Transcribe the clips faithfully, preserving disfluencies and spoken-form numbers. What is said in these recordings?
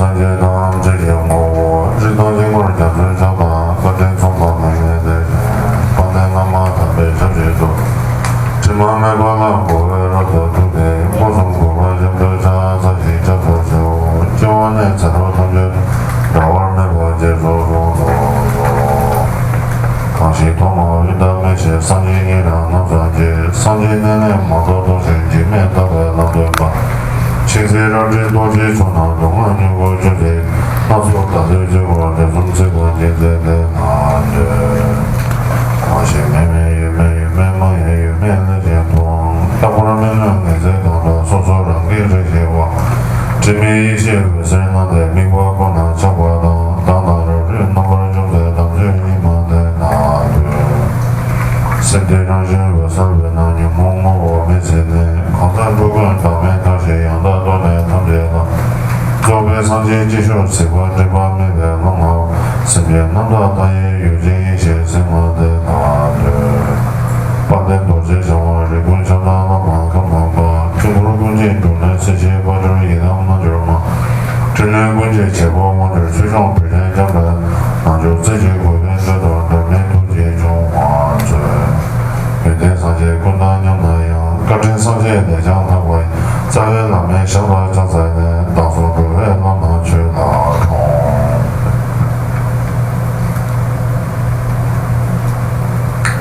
སངས་རྒྱས་ཐམས་ཅད་ཀྱི་ངོ་བོ། རིགས་དང་དཀྱིལ་འཁོར་རྒྱ་མཚོའི་ཕྱོགས་དང་། བཀའ་དྲིན་མཚུངས་པ་མི་འགྱུར་ཏེ། དཔལ་ལྡན་བླ་མ་དམ་པའི་ཞབས་ཀྱི་ཚུལ། དྲི་མ་མེད་པ་ལ་མགོ་བོས་རབ་ཏུ་བཏུད་དེ། སྒོ་གསུམ་གུས་པས་ཆབ་ཏུ་ཕྱག་འཚལ་ཞིང་སྐྱབས་སུ་མཆིའོ། སྤྱི་བོ་ནས་ཚེ་རབས་ཐམས་ཅད་དུ་འབྲལ་བར་མེད་པར་རྗེས་སུ་བཟུང་དུ་གསོལ། གང་ཞིག་ཐོག་མར་འོད་དཔག་མེད་ཞལ། སངས་རྒྱས་ཉིད་རང་ངམ་སངས་རྒྱས། སངས་རྒྱས་མནལ་ལས་མ་ཐོབ་རྟོགས་ཤིང་འཇིགས་མེད་རྟོགས་པའི་ལམ་སྟོན་པ། མཁྱེན་བརྩེ་རབ་འབྱམས་རྡོ་རྗེ་འཆང་དང་། མདོ་སྔགས་སྙིང་པོ་བཅུ་གཅིག་སྣ་ཚོགས་བརྡ་སྤྲོད་བཅུ་པོ་དེ་གསུམ་ཚིག་པ་ཉིད་ལྡན་ལ་འདུད། གང་ཞིག་མི་མེད་ཡོད་མེད་ཡོད་མེད་མ་ཡིན་ཡོད་མེད་ལས་གཞན་མཐོང་། ལྷག་པར་མི་མངོན་ངེས་ཚིག་དང་འདྲ། སོ་སོ་རང་གིས་རིག་ཤེས་པ། དྲི་མེད་ཡེ་ཤེས་འོད་ཟེར་སྣང་སྟེ། དམིགས་པ་ཁོ་ནར་ཆགས་པ་དང་། མདངས་དང་རབ་རིབ་རྣམ་པར་འཇོམས་ཏེ། དམ་ཆོས་ཉིད་མ་བསྟན་ན་འདུད། སེམས་དེ་རང་བཞིན་འོད་གསལ་བས་ན། ཉོན་མོངས་ངོ་བོ་མེད་ཟེར་ནས། གང་ཟག་འགྲོ་ཀུན་བདག་མེད་བརྟགས་ཤིང་། ཡང་དག་རྟོགས་ནས་ཐམས་ཅད་ལ། རྫོགས་པའི་སངས་རྒྱས་སྐྱེ་གཞུག་ཟད་པ་འདྲེས་པ་མེད་པའི་ལམ་ལྔ། སེམས་ཅན་རྣམ་དག་མཐའ་ཡས་ཡུལ་ཅན་ཡེ་ཤེས་ཟེར་མ་དེ་དག་ལ། དཔལ་ལྡན་རྡོ་རྗེ་འཆང་དབང་རིགས་ཀུན་ཁྱབ་བདག་བླ་མ་ཁམས་པ་པ། དཀྱིལ་འཁོར་ཀུན་གྱི་འབྱུང་གནས་སྲིད་ཞིའི་དཔལ་འབྱོར་ཡི་དམ་རྣལ་འབྱོར་མ། འཕྲིན་ལས་ཀུན་གྱི་བྱེད་པོ་དངོས་གྲུབ་ཆོས་སྐྱོང་བརྒྱ་བྱིན་འཁྱམས་པའི་རྣལ་འབྱོར་རྩེ་གཅིག་གུས་པས་འདུད་དོ། འབྲལ་མེད་ཐུགས་རྗེས་འབྱུང་བར་མཛོད། ཡོན་ཏན་སངས་རྒྱས་ཀུན་དང་མཉམ་ན་ཡང་། བཀའ་དྲིན་སངས་རྒྱས་ལས་ཀྱང་ལྷག་པ་ཡི། རྩ་བའི་བླ་མའི་ཞབས་ལ་ཕྱག་འཚལ་ནས། བདག་སོགས་འགྲོ་བའི་བླ་མ་ཆོས་ལ་དྲོངས།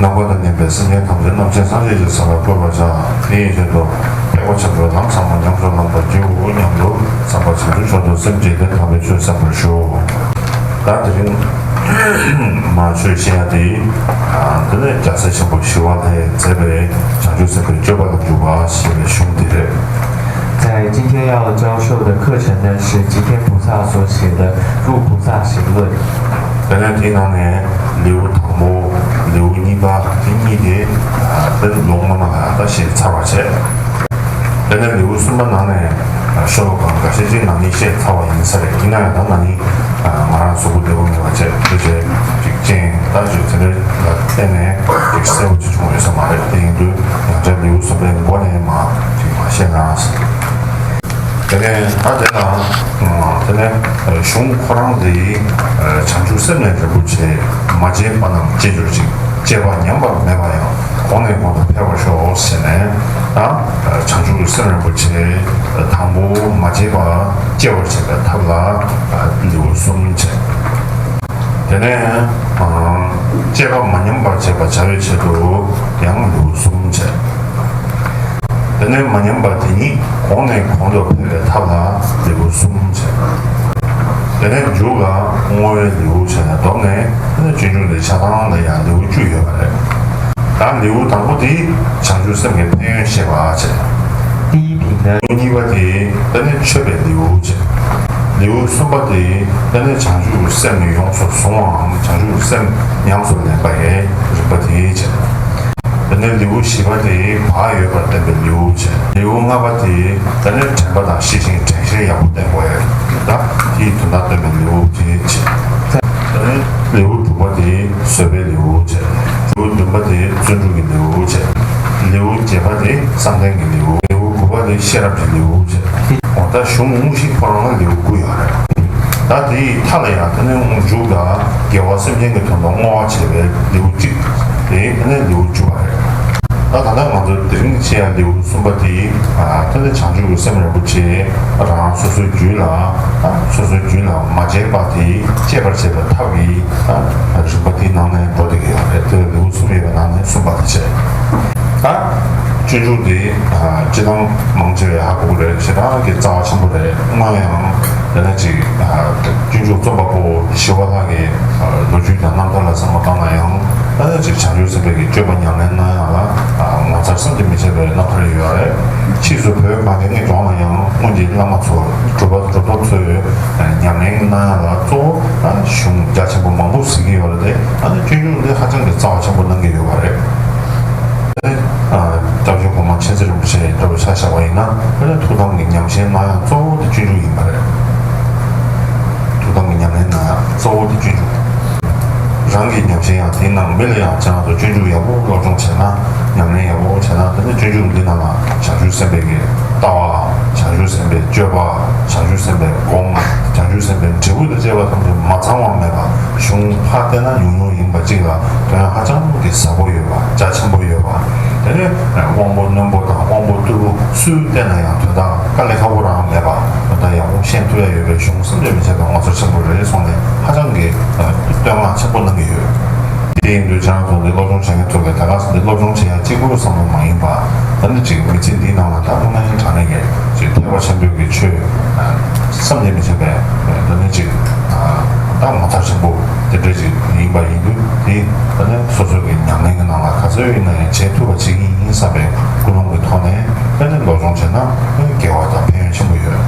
ནང་པ་དང་མཉམ་པའི་སེམས་ཅན་ཐམས་ཅད་རྣམ་མཁྱེན་སངས་རྒྱས་ཀྱི་ས་ལ་འཁོད་པར་བྱ། དེ་ཡི་ཆེད་དུ་ཐེག་པ་ཆེན་པོའི་ལམ་ཚང་མ་ཉམས་སུ་བླང་པར་བགྱིའོ་སྙམ་དུ། བསམ་པ་བྱང་ཆུབ་མཆོག་ཏུ་སེམས་བསྐྱེད་དེ། དམ་པའི་ཆོས་གསན་པར་ཞུ། ད་དེ་རིང་མ་ཆོས་བཤད་ཡ་དེ། ཨ། དེ་ནས་རྒྱལ་སྲས་ཆེན་པོ་ཞི་བ་ལྷས་མཛད་པའི་བྱང་ཆུབ་སེམས་དཔའི་སྤྱོད་པ་ལ་འཇུག་པ་ཞེས་པའི་གཞུང་དེ་རེད། 在今天要教授的课程呢，是吉天菩萨所写的《入菩萨行论》。 དེ་ནས་དེའི་ནང་ནས་ལེའུ་དང་པོ། ལེའུ་གཉིས་པ། དེ་གཉིས་དེ། ཨ། དེ་ལུང་མ་མ་ལ་ད་བཤད་ཚར་བ་བྱས། དེ་ནས་ལེའུ་གསུམ་པ་ནང་ནས། ཨ། ཤོ་ལོ་ཀ་འགའ་ཤས་ཅིག་ནང་ནས་བཤད་ཚར་བ་ཡིན་ས་རེད། ཡིན་ན་ཡང་ད་ནང་ནས། ཨ། ང་རང་གཟུགས་པོ་བདེ་པོ་མེད་པ་བྱས། དེ་བྱས་ཅིག་ཅན་ད་ཅིག་དེ་འདྲ་ལ་བརྟེན་ནས་ཅིག་གསལ་པོ་ཅིག་བྱུང་ཡོད་ས་མ་རེད། དེ་ཡིན་དུས་ཡང་བསྐྱར་ལེའུ་གསུམ་པའི་མགོ་ནས་མར་ཅིག་མར་བཤད་ན། དེ་ནས་ད་དེ་ལ། དེ་ནས་གཞུང་ཁོ་རང་དེ། བྱང་ཆུབ་སེམས་ལས་རིན་པོ་ཆེ། མ་སྐྱེས་པ་རྣམས་སྐྱེ་གྱུར་ཅིག་སྐྱེས་པ་ཉམས་པར་མེད་པ་ཡང་། གོང་ནས་གོང་དུ་འཕེལ་བར་ཤོག་ཟེར་ནས། ད་བྱང་ཆུབ་ཀྱི་སེམས་རིན་པོ་ཆེ་དང་པོ་མ་སྐྱེས་པ་སྐྱེ་བར་བྱེད་པའི་ཐབས་ལ་ལེའུ་གསུམ་བྱས། དེ་ནས་སྐྱེས་པ་མ་ཉམས་པར་བྱེད་པ་བྱ་བའི་ཆེད་དུ་ཡང་ལེའུ་གསུམ་བྱས། དེ་ནས་མ་ཉམས་པ་དེ་ཉིད་གོང་ནས་གོང་དུ་འཕེལ་བའི་ཐབས་ལ་ལེའུ་གསུམ་བྱས། དེ་ནས་མཇུག་ལ་བསྔོ་བའི་ལེའུ་བྱས་ནས་བསྡོམས་ནས། དེ་ནས་སྤྱོད་འཇུག་འདི་ཆ་ཚང་ལ་ཡང་ལེའུ་བཅུ་ཡོད་པ་རེད། ད་ལེའུ་དང་པོ་དེ་བྱང་ཆུབ་སེམས་ཀྱི་ཕན་ཡོན་བཤད་པ་བྱས། 第一品呢 ལེའུ་གཉིས་པ་དེ་དེ་ནས་མཆོད་པའི་ལེའུ་བྱས། ལེའུ་གསུམ་པ་དེ་དེ་ནས་བྱང་ཆུབ་སེམས་ཡོངས་སུ་བཟུང་བའམ་བྱང་ཆུབ་སེམས་ཉམས་སུ་ལེན་པ་ཡི་རིམ་པ་དེ་བྱས། དེ་ནས་ལེའུ་བཞི་པ་དེ་བག་ཡོད་པར་བསྟན་པའི་ལེའུ་བྱས། ལེའུ་ལྔ་པ་དེ་དེ་ནས་དྲན་པ་དང་ཤེས་བཞིན་དྲན་ཤེས་ཡག་པོ་བསྟེན་དགོས་ཡ། ད་དེའི་དོན་དག་སྟོན་པའི་ལེའུ་དེ་བྱས། དེ་ནས་ལེའུ་དྲུག་པ་དེ་བཟོད་པའི་ལེའུ་བྱས། ལེའུ་བདུན་པ་དེ་བརྩོན་འགྲུས་ཀྱི་ལེའུ་བྱས། ལེའུ་བརྒྱད་པ་དེ་བསམ་གཏན་གྱི་ལེའུ། ལེའུ་དགུ་པ་དེ་ཤེས་རབ་ཀྱི་ལེའུ་བྱས། འོ་ད་གཞུང་དངོས་གཞི་ཁོ་རང་ལ་ལེའུ་དགུ་ཡོད་རེད། ད་དེའི་མཐའ་ལ་ཡང་དེ་ནས་མཇུག་ལ་དགེ་བ་སེམས་ཅན་གྱི་དོན་དུ་བསྔོ་བ་བྱེད་པའི་ལེའུ་གཅིག་དེ་དེ་ནས་ལེའུ་བཅུ་པ་རེད། ད་ད་ལྟ་ང་ཚོ་དེ་རིང་བཤད་ཡ་ལེའུ་གསུམ་པ་དེ། ཨ། དེ་ནི་བྱང་ཆུབ་ཀྱི་སེམས་རིན་པོ་ཆེ་རང་སོ་སོའི་རྒྱུད་ལ། ཨ། སོ་སོའི་རྒྱུད་ལ་མ་སྐྱེས་པ་དེ་སྐྱེ་བར་བྱེད་པའི་ཐབས་ཀྱི། ཨ། རིམ་པ་དེའི་ནང་ནས་འགྲོ་བསྡད་ཀྱི་ཡོད་རེད། དེ་ལེའུ་གསུམ་ཡོད་པའི་ནང་ནས་གསུམ་པ་དེ་བྱས། ད་སྤྱོད་འཇུག་དེ། ཨ། སྤྱིར་བཏང་མང་ཆེ་བས་ཧ་གོ་གི་རེད། ཞེ་དྲག་གི་རྩ་བ་ཆེན་པོ་རེད། སྔོན་ཡང་དེ་ནས་ཅིག་ཨ། སྤྱོད་འཇུག་རྩོམ་པ་པོ་ཞི་བ་ལྷ་གི། ཨ། ལོ་རྒྱུས་དང་རྣམ་ཐར་ལ་བསམ་བློ་བཏང་ན་ཡང་། ཨ། ཅིག་བྱང་ཆུབ་སེམས་དཔའི་གི་སྤྱོད་པ་ཉམས་ལེན་གནང་ཡག་ལ། ཨ། ངོ་མཚར་བསམ་གྱིས་མི་ཁྱབ་པའི་རྣམ་ཐར་ཡོད་རེད། ཕྱིས་སུ་བོད་གངས་ཅན་གྱི་ལྗོངས་ལ་ཡང་སྔོན་གྱི་བླ་མ་ཚོ། གྲུབ་པ་གྲུབ་ཐོབ་ཚོས། ཨ། ཉམས་ལེན་གནང་ཡག་ལ་གཙོ་བོ། ཨ། གཞུང་རྒྱ་ཆེན་པོ་མང་པོ་གཟིགས་ཀྱི་ཡོད་རེད་དེ། ཨ་ནི་སྤྱོད་འཇུག་འདི་ཧ་ཅང་གི་རྩ་བ་ཆེན་པོ་གནང་གི་ཡོད་པ་རེད། ཨ། སྐྱབས་རྗེ་གོང་མ་མཁྱེན་བརྩེ་རིན་པོ་ཆེ་ལྟ་བུ་ཆ་བཞག་པ་ཡིན་ན། ཨ་ནི་ཐུགས་དམ་གྱི་ཉམས་བཞེས་གནང་ཡག་གཙོ་བོ་དེ་སྤྱོད་འཇུག་ཡིན་པ་རེད། ཐུགས་དམ་གྱི་ཉམས་ལེན་གནང་ཡག་གཙོ་བོ་དེ་སྤྱོད་འཇུག་རང་གི་ཉམས་བཞེས་ཡང་དེའི་ནང་མི་ལ་ཡང་ཅང་དུ་སྤྱོད་འཇུག་ཡག་པོ་སློབ་སྦྱོང་བྱས་ན། ཉམས་ལེན་ཡག་པོ་བྱས་ན། དེ་ནི་སྤྱོད་འཇུག་འདི་ནང་ལ་བྱང་ཆུབ་སེམས་དཔའི་གི་ལྟ་བ། བྱང་ཆུབ་སེམས་དཔའི་སྤྱོད་པ། བྱང་ཆུབ་སེམས་དཔའི་སྒོམ། བྱང་ཆུབ་ དྲིལ་བུ་དང་བཅས་པ་ཐམས་ཅད་མ་ཚང་བ་མེད་པ། གཞུང་ཕར་བལྟས་ན་ཉུང་ཉུང་ཡིན་པ་གཅིག་ལ་དོན་ཧ་ཅང་གི་ཟབ་པོ་ཡོད་པ། རྒྱ་ཆེན་པོ་ཡོད་པ། དེ་ནས་དབང་པོ་རྣོན་པོ་དང་དབང་པོ་རྟུལ་པོ་སུས་བལྟས་ན་ཡང་དོན་དག་དཀའ་ལས་ཁག་པོ་རང་མེད་པ། དོན་དག་ཡག་པོ་ཤེས་ཐུབ་ཡ་ཡོད་པའི་གཞུང་བསམ་གྱིས་མི་ཁྱབ་པའི་ངོ་མཚར་ཆེན་པོ་རེད་གསུངས་ནས་ཧ་ཅང་གི་བསྟོད་བསྔགས་ཆེན་པོ་གནང་གི་ཡོད། དེ་ཡིན་དུས་ཁྱེད་རང་ཚོ་འདི་སློབ་སྦྱོང་བྱེད་མཁན་ཚོ་གིས་ད་ག་སེ་འདི་སློབ་སྦྱོང་བྱེད་ཡ་གཅིག་པུ་བསམ་བློ་མ་ཡིན་པ། ད་ནི་ཅིག་མི་ཚེ་འདིའི་ནང་ལ་ད་དངོས་གནས་དྲང་གནས་ཀྱི་ཅིག་ཐེག་པ་ཆེན་པོའི་གི་ཆོས་བསམ་གྱིས་མི་ཁྱབ་པའི་ད་ནི་ཅིག་ད་ངོ་མཚར་ཆེན་པོ་དེ་འདྲ་ཅིག་ཡིན་པ་ཡིན་དུས། དེ་ད་ནི་སོ་སོ་གི་ཉམས་ལེན་གྱི་ནང་ལ་ག་ཚོད་ཡིན་ན་ཡང་བྱེད་ཐུབ་པ་བྱེད་ཀྱི་ཡིན་བསམ་པའི་ཀུན་སློང་གི་ཐོག་ནས་ད་ནི་སློབ་སྦྱོང་བྱས་ན་དགེ་བ་དང་ཕན་ཡོན་ཆེན་པོ་ཡོད།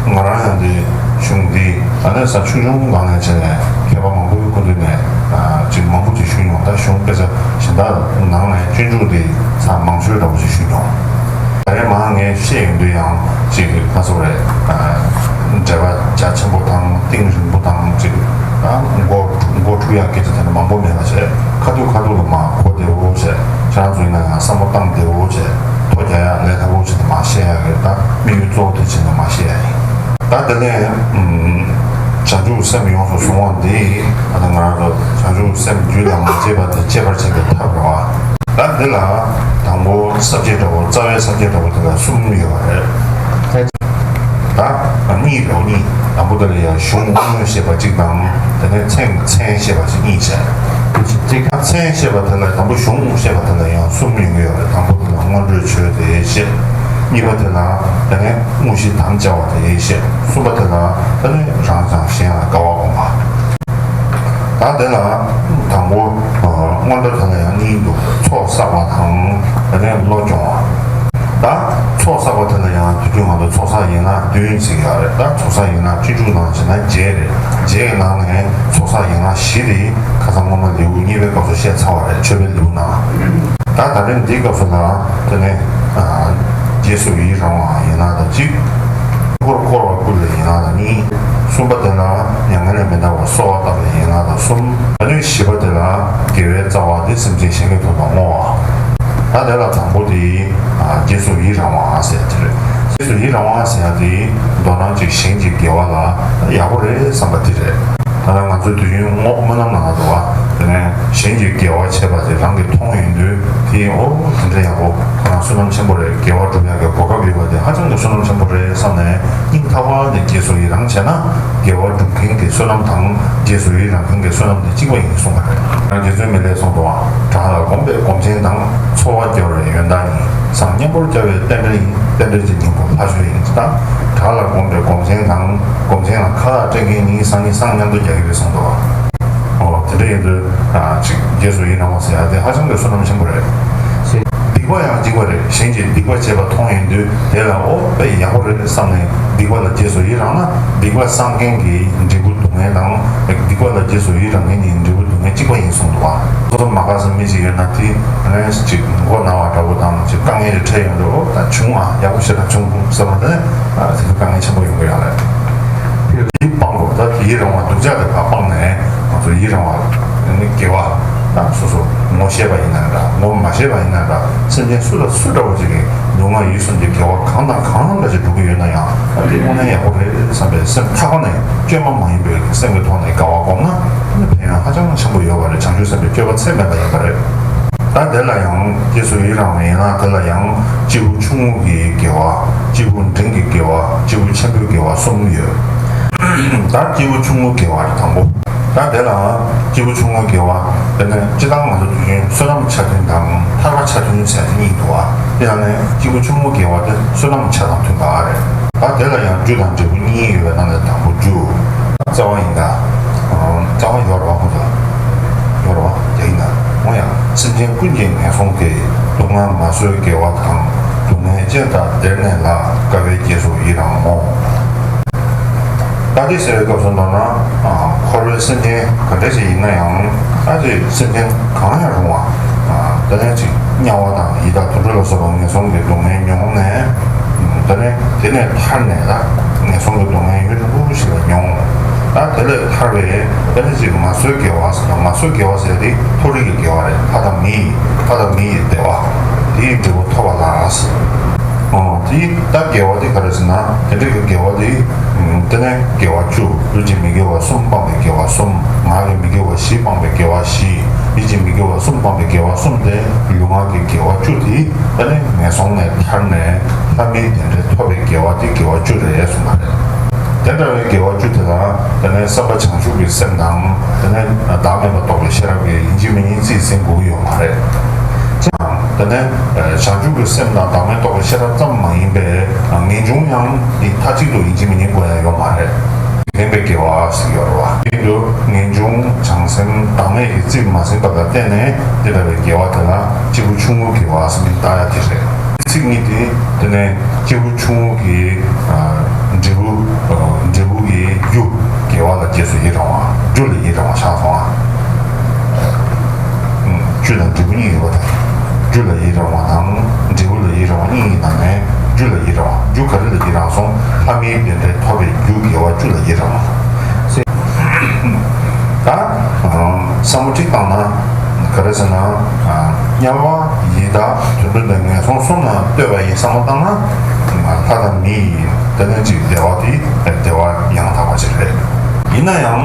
ང་རང་ཡང་འདི་གཞུང་འདི་ཨ་ནི་ས་ཆུང་ཆུང་སྒང་ནས་བྱས་ནས་མཁས་པ་མང་པོའི་སྐུ་མདུན་ནས་ཅིག་མང་པོ་ཅིག་ཞུས་མྱོང་། ད་གཞུང་དཔེ་ཆ་གཞན་དག་ནང་ནས་སྤྱོད་འཇུག་འདི་ཚང་མང་ཤོས་འདྲ་པོ་ཅིག་ཞུས་མྱོང་། ད་རེས་མང་ངས་བཤད་ཡོང་དུས་ཡང་ཅིག་ཁ་སོ་རེད། འགྲེལ་པ་རྒྱ་ཆེན་པོ་དང་གཏིང་རིང་པོ་དང་ཅིག་མགོ་མགོ་འཁྲུག་ཡག་སྐད་ཆ་དེ་འདྲ་མང་པོ་མེད་པ་བྱས། ཁ་ཐུག་ཁ་ཐུག་ལ་མར་གོ་བདེ་བོ་བྱས། ཁྱེད་རང་ཚོ་ཡིན་ན་ཡང་བསམ་བློ་བཏང་བདེ་བོ་བྱས། ཐོ་རྒྱག་ཡག་ལས་སླ་པོ་བྱས་ནས་མར་བཤད་ཡག་རེད། ད་དམིགས་ཡུལ་གཙོ་བོ་དེ་བྱས་ནས་མར་བཤད་ཡག་ཡིན། ད་དེ་ནས་བྱང་ཆུབ་སེམས་ཡོངས་སུ་བཟུང་བ་འདི་ད་ང་རང་ཚོ་བྱང་ཆུབ་སེམས་རྒྱུད་ལ་མ་སྐྱེས་པ་དེ་སྐྱེད་པར་བྱེད་པའི་ཐབས་རེད་བ། ད་འདི་ལ་དང་པོ་ས་བཅད་འདྲ་པོ། རྩ་བའི་ས་བཅད་འདྲ་པོ་དེ་ལ་གསུམ་ཡོད་པ་རེད། ད་གཉིས་རེད། གཉིས། དང་པོ་དེ་ལ་ཡང་གཞུང་དངོས་བཤད་པ་གཅིག་དང་། དེ་ནས་མཚན་མཚན་བཤད་པ་ཞིག་གཉིས་བྱས། མཚན་བཤད་པ་དེ་ལ་དང་པོ་གཞུང་བཤད་པ་དེ་ལ་ཡང་གསུམ་ཡོང་གི་ཡོད་རེད། དང་པོ་དེ་ལ་སྔོན་འགྲོའི་ཆོས་དེ་བཤད། གཉིས་པ་དེ་ལ་དེ་ནས་དངོས་གཞི་དམ་བཅའ་བ་དེ་བཤད། གསུམ་པ་དེ་ལ་དེ་ནས་རང་དང་གཞན་ལ་དགའ་བ་སྒོམ་པ། ད་དེ་ལ་དང་པོ་སྔོན་འགྲོ་དེ་ལ་ཡང་གཉིས་འདུག་ཚོགས་བསགས་པ་དང་དེ་ནས་བློ་སྦྱོང་བ། ད་ཚོགས་བསགས་པ་དེ་ལ་ཡང་དུས་རྒྱུན་ང་ཚོ་ཚོགས་བསགས་ཡན་ལག་བདུན་ཟེར་གྱི་ཡོད་རེད། ད་ཚོགས་བསགས་ཡན་ལག་སྤྱོད་འཇུག་ནང་བྱས་ན་བརྒྱད་རེད། བརྒྱད་ཀྱི་ནང་ནས་ཚོགས་བསགས་ཡན་ལག་བཞི་དེ་ཁ་སང་སྔོན་མ་ལེའུ་གཉིས་པའི་སྐབས་སུ་བཤད་ཚར་བ་རེད། མཆོད་པའི་ལེའུ་ནང་། ད་ད་རེས་འདིའི་སྐབས་སུ་ལ་དེ་ནས་རྗེས་སུ་ཡི་རང་བ་ཡན་ལག་དང་གཅིག་སྐོར་བསྐོར་བ་བསྐུལ་བའི་ཡན་ལག་དང་གཉིས། གསུམ་པ་དེ་ལ་མྱ་ངན་ལས་མི་འདའ་བར་གསོལ་བ་བཏབ་པའི་ཡན་ལག་དང་གསུམ། ད་ནི་བཞི་པ་དེ་ལ་དགེ་བའི་རྩ་བ་དེ་སེམས་ཅན་གཞན་གྱི་དོན་དུ་བསྔོ་བ། ད་དེ་ལ་དང་པོ་དེ་རྗེས་སུ་ཡི་རང་བ་ཟེར་དེ་རེད། རྗེས་སུ་ཡི་རང་བ་ཟེར་ཡ་དེ་མདོར་ན་ཅིག་གཞན་གྱི་དགེ་བ་ལ་ཡག་པོ་རེད་བསམ་པ་དེ་རེད། ད་ལྟ་ང་ཚོའི་དུས་རྒྱུན་སྔོན་སྨོན་ལམ་ནང་ལ་འདུག་བ། དེ་ནས་གཞན་གྱི་དགེ་བ་བྱས་པ་དེ་རང་གིས་མཐོང་ཡོང་དུས་དེ་ཨོ་དེ་འདྲ་ཡག་པོ། ཁོ་རང་བསོད་ནམས་ཆེན་པོ་རེད། དགེ་བ་སྒྲུབ་ཡག་གི་གོ་སྐབས་ཡོད་པ་དེ་ཧ་ཅང་གི་བསོད་ནམས་ཆེན་པོ་རེད་བསམ་ནས་སྙིང་ཐག་པ་ནས་རྗེས་སུ་ཡི་རང་བྱས་ན། དགེ་བ་སྒྲུབ་མཁན་གྱི་བསོད་ནམས་དང་རྗེས་སུ་ཡི་རང་མཁན་གྱི་བསོད་ནམས་དེ་གཅིག་པ་ཡིན་གསུངས་པ་རེད། ཡང་རྗེ་བཙུན་མི་ལས་གསུངས་འདུག་བ། བྲག་ལ་བསྒོམས་པའི་སྒོམ་ཆེན་དང་། འཚོ་བ་སྐྱོར་བའི་ཡོན་བདག་ཉིད། བསམ་མཉམ་པོར་བྱ་བའི་རྟེན་འབྲེལ་ཡིན། རྟེན་འབྲེལ་གྱི་སྙིང་པོ་ལྷ་ཆོས་ཡིན། ད་བྲག་ལ་བསྒོམས་པའི་སྒོམ་ཆེན་དང་། སྒོམ་ཆེན་ལ་ཁ་ལག་སྤྲད་མཁན་ཉིད་སང་ཉིན་སང་མཉམ་དུ་རྒྱག་གི་རེད་གསུངས་འདུག་བ། ཨོ་དེ་འདྲ་ཡིན་དུས་ཅིག་རྗེས་སུ་ཡི་རང་བ་ཟེར་ཡ་དེ་ཧ་ཅང་གི་བསོད་ནམས་ཆེན་པོ་རེད། སྡིག་པ་ཡང་གཅིག་པ་རེད། གཞན་གྱིས་སྡིག་པ་བྱས་པ་མཐོང་ཡོང་དུས་དེ་ལ་ཨོ་དཔེ་ཡག་པོ་རེད་བསམ་ནས་སྡིག་པ་ལ་རྗེས་སུ་ཡི་རང་ན་སྡིག་པ་བསགས་མཁན་གྱི་འབྲས་བུ་སྡུག་བསྔལ་དང་། སྡིག་པ་ལ་རྗེས་སུ་ཡི་རང་མཁན་གྱི་འབྲས་བུ་སྡུག་བསྔལ་གཅིག་པ་ཡིན་གསུངས་འདུག་བ། སོ་སོ་མ་དགའ་ས་མི་ཞིག་ཡོད་ན་དེ་ནས་ཅིག་མགོ་ན་བ་འདྲ་པོ་དང་ཅིག་དཀའ་ངལ་ཞིག་འཕྲད་ཡོང་དུས་ཨོ་ད་བྱུང་ཨ་ཡག་པོ་ཞེ་དྲག་བྱུང་བསམ་ན་དེ་ནས་ཨ་དེ་ཚོ་དཀའ་ངལ་ཆེན་པོ་ཡོང་གི་ཡོད་རེད། འདི་སྤང་དགོས། ད་ཡི་རང་བ་སྡུག་ཅག་དེ་ཕར་སྤངས་ནས་ང་ཚོ་ཡི་རང་བ་ནི་དགེ་བ་དང་སོ་སོ་ངོ་ཤེས་པ་ཡིན་ན་འདྲ། ངོ་མ་ཤེས་པ་ཡིན་ན་འདྲ། སེམས་ཅན་སུ་དང་སུ་འདྲ་བོ་ཅིག་གི་སྡུག་བསྔལ་ཡིད་གསུམ་གྱི་དགེ་བ་གང་དང་གང་འདྲ་ཞིག་སྒྲུབ་ཀྱི་ཡོད་ན་ཡང་ཨ་དེ་དངོས་གནས་ཡག་པོ་རེད་བསམ་པའི་སེམས་ཐག་པ་ནས་བཅོས་མ་མ་ཡིན་པའི་སེམས་ཀྱི་ཐོག་ནས་དགའ་བ་སྒོམ་ན་ནི་ཕན་ཡོན་ཧ་ཅང་ཆེན་པོ་ཡོད་པ་རེད། བྱང་ཆུབ་སེམས་དཔའི་སྤྱོད་པ་ཚད་མེད་པ་ཡིན་པ་རེད། ད་དེ་ལ་ཡང་རྗེས་སུ་ཡི་རང་བའི་ཡན་ལག་དེ་ལ་ཡང་སྐྱེས་བུ་ཆུང་ངུ་གི་དགེ་བ། སྐྱེས་བུ་འབྲིང་གི་དགེ་བ། སྐྱེས་བུ་ཆེན་པོའི་དགེ་བ་གསུམ་ཡོད། ད་སྐྱེས་བུ་ཆུང་ངུ་དགེ་བ་རེད་དང་པོ། ད་དེ་ལ་སྐྱེས་བུ་ཆུང་ངུ་དགེ་བ་དེ་ནས་སྤྱིར་བཏང་ང་ཚོ་དུས་རྒྱུན་བསོད་ནམས་ཆ་མཐུན་དང་ཐར་པ་ཆ་མཐུན་ཟེར་དེ་གཉིས་འདུག་བ། དེ་ཡང་ནས་སྐྱེས་བུ་ཆུང་ངུ་དགེ་བ་དེ་བསོད་ནམས་ཆ་དང་མཐུན་པ་རེད། ད་དེ་ལ་ཡང་རྒྱུ་དང་འབྲས་བུ་གཉིས་ཡོད་པའི་ནང་ནས་དང་པོ་རྒྱུ། རྩ་བ་ཡིན་ད། རྩ་བ་ཡོད་རེད་བ་ཁོ་ཚོ། ཡོད་རེད་བ་དེ་ཡིན་ད། འོ་ཡང་སེམས་ཅན་ཀུན་གྱི་ངན་སོང་སྟེ། སྡུག་བསྔལ་མ་བཟོད་དགེ་བ་དང་། སྡུག་བསྔལ་ཅན་དག་བདེར་གནས་ལ། དགའ་བའི་རྗེས་སུ་ཡི་རང་ངོ་། ད་དེ་ཟེར་བའི་སྐབས་སུ་མདོར་ན། འཁོར་བའི་སེམས་ཅན་ག་འདྲ་ཞིག་ཡིན་ན་ཡང་ད་ཅིག་སེམས་ཅན་གང་ཡང་རུང་བ། དེ་ནས་ཅིག་དམྱལ་བ་དང་ཡི་དྭགས་དུད་འགྲོ་ལ་སོགས་པ་ངན་སོང་གི་སྡུག་བསྔལ་མྱོང་ནས། དེ་ནས་དེ་ནས་ཐར་ནས་ད་ངན་སོང་གི་སྡུག་བསྔལ་ཡུན་རིང་པོ་ཞིག་ལ་མྱོང་། ད་དེ་ལས་ཐར་བའི་དེ་ནས་ཅིག་མ་བཟོད་དགེ་བ་ཟེར་ན་མ་བཟོད་དགེ་བ་ཟེར་དེ་མཐོ་རིས་ཀྱི་དགེ་བ་རེད། ལྷ་དང་མི་ཡི་ལྷ་དང་མི་ཡི་བདེ་བ་དེའི་འབྲས་བུ་ཐོབ་པ་ལ་ཟེར། ཨོ་དེའི་ད་དགེ་བ་དེ་ག་རེ་ཟེར་ན་དེ་འདྲ་གི་དགེ་བ་དེ་ དེ་ནས་དགེ་བ་བཅུ། ལུས་ཀྱི་མི་དགེ་བ་གསུམ་སྤངས་པའི་དགེ་བ་གསུམ། ངག་གི་མི་དགེ་བ་བཞི་སྤངས་པའི་དགེ་བ་བཞི། ཡིད་ཀྱི་མི་དགེ་བ་གསུམ་སྤངས་པའི་དགེ་བ་གསུམ་སྟེ། ལུས་ངག་གི་དགེ་བ་བཅུ་དེ་དེ་ནས་ངན་སོང་ནས་ཐར་ནས་ལྷ་མིའི་གདན་འདྲེན་ཐོབ་པའི་དགེ་བ་དེ་དགེ་བ་བཅུ་རེད་གསུངས་པ་རེད། དེ་འདྲ་བའི་དགེ་བ་བཅུ་དེ་ལ་དེ་ནས་བསམ་པ་བྱང་ཆུབ་ཀྱི་སེམས་དང་། དེ་ནས་བདག་མེད་པ་རྟོགས་པའི་ཤེས་རབ་ཀྱིས་ཡིན་གཅིག་མིན་གཉིས་རྩིས་ཟིན་དགོས་ཀྱི་ཡོད་མ་རེད། དེ་ནས་བྱང་ཆུབ་ཀྱི་སེམས་དང་བདག་མེད་རྟོགས་པའི་ཤེས་རབ་ཙམ་མ་ཡིན་པའི་ངེས་འབྱུང་ཡང་དེ་མཐའ་གཅིག་ཏུ་ཡིན་གཅིག་མིན་གཉིས་དགོས་ཡ་ཡོད་མ་རེད། ལྡན་པའི་དགེ་བ་ཞིག་ཡོད་རེད་བ། དེ་འདུག་ངེས་འབྱུང་བྱང་སེམས་བདག་མེད་ཀྱི་རྩིས་མ་ཟིན་པ་ལ་བརྟེན་ནས་དེ་ལྟ་བུའི་དགེ་བ་དེ་ལ་སྐྱེས་བུ་ཆུང་ངུའི་དགེ་བ་ཟེར་མིང་བཏགས་ཡ་དེ་རེད། ཚིག་གཉིས་དེ་དེ་ནས་སྐྱེས་བུ་ཆུང་ངུ་གི་འབྲས་བུ། འབྲས་བུ་གི་རྒྱུ་དགེ་བ་ལ་རྗེས་སུ་ཡི་རང་བ། རྒྱུ་ལ་ཡི་རང་བ་ཆགས་སོང་ཨ། བཅུ་དང་འབྲས་བུ་གཉིས་ཡོད་པ་དང་། རྒྱུ་ལ་ཡི་རང་བ་དང་འབྲས་བུ་ལ་ཡི་རང་བ་གཉིས་ཡིན་ནམ་ནས་རྒྱུ་ལ་ཡི་རང་བ། རྒྱུ་ག་རེ་ལ་ཡི་རང་སོང་། ལྷ་མིའི་གདན་འདྲེན་ཐོབ་པའི་རྒྱུ་དགེ་བ་བཅུ་ལ་ཡི་རང་བ། ད་བསམ་བློ་ཅིག་བཏང་ན་ག་རེ་ཟེར་ན། དམྱལ་བ་ཡི་དྭགས་དུད་འགྲོ་དང་ངན་སོང་གསུམ་ལ་ལྟོས་པ་ཡིན་བསམ་བློ་བཏང་ན། ལྷ་དང་མི་ཡི་དེ་ནས་ཅིག་བདེ་བ་དེ་བདེ་བ་ཡང་དག་པ་ཅིག་རེད། ཡིན་ན་ཡང་།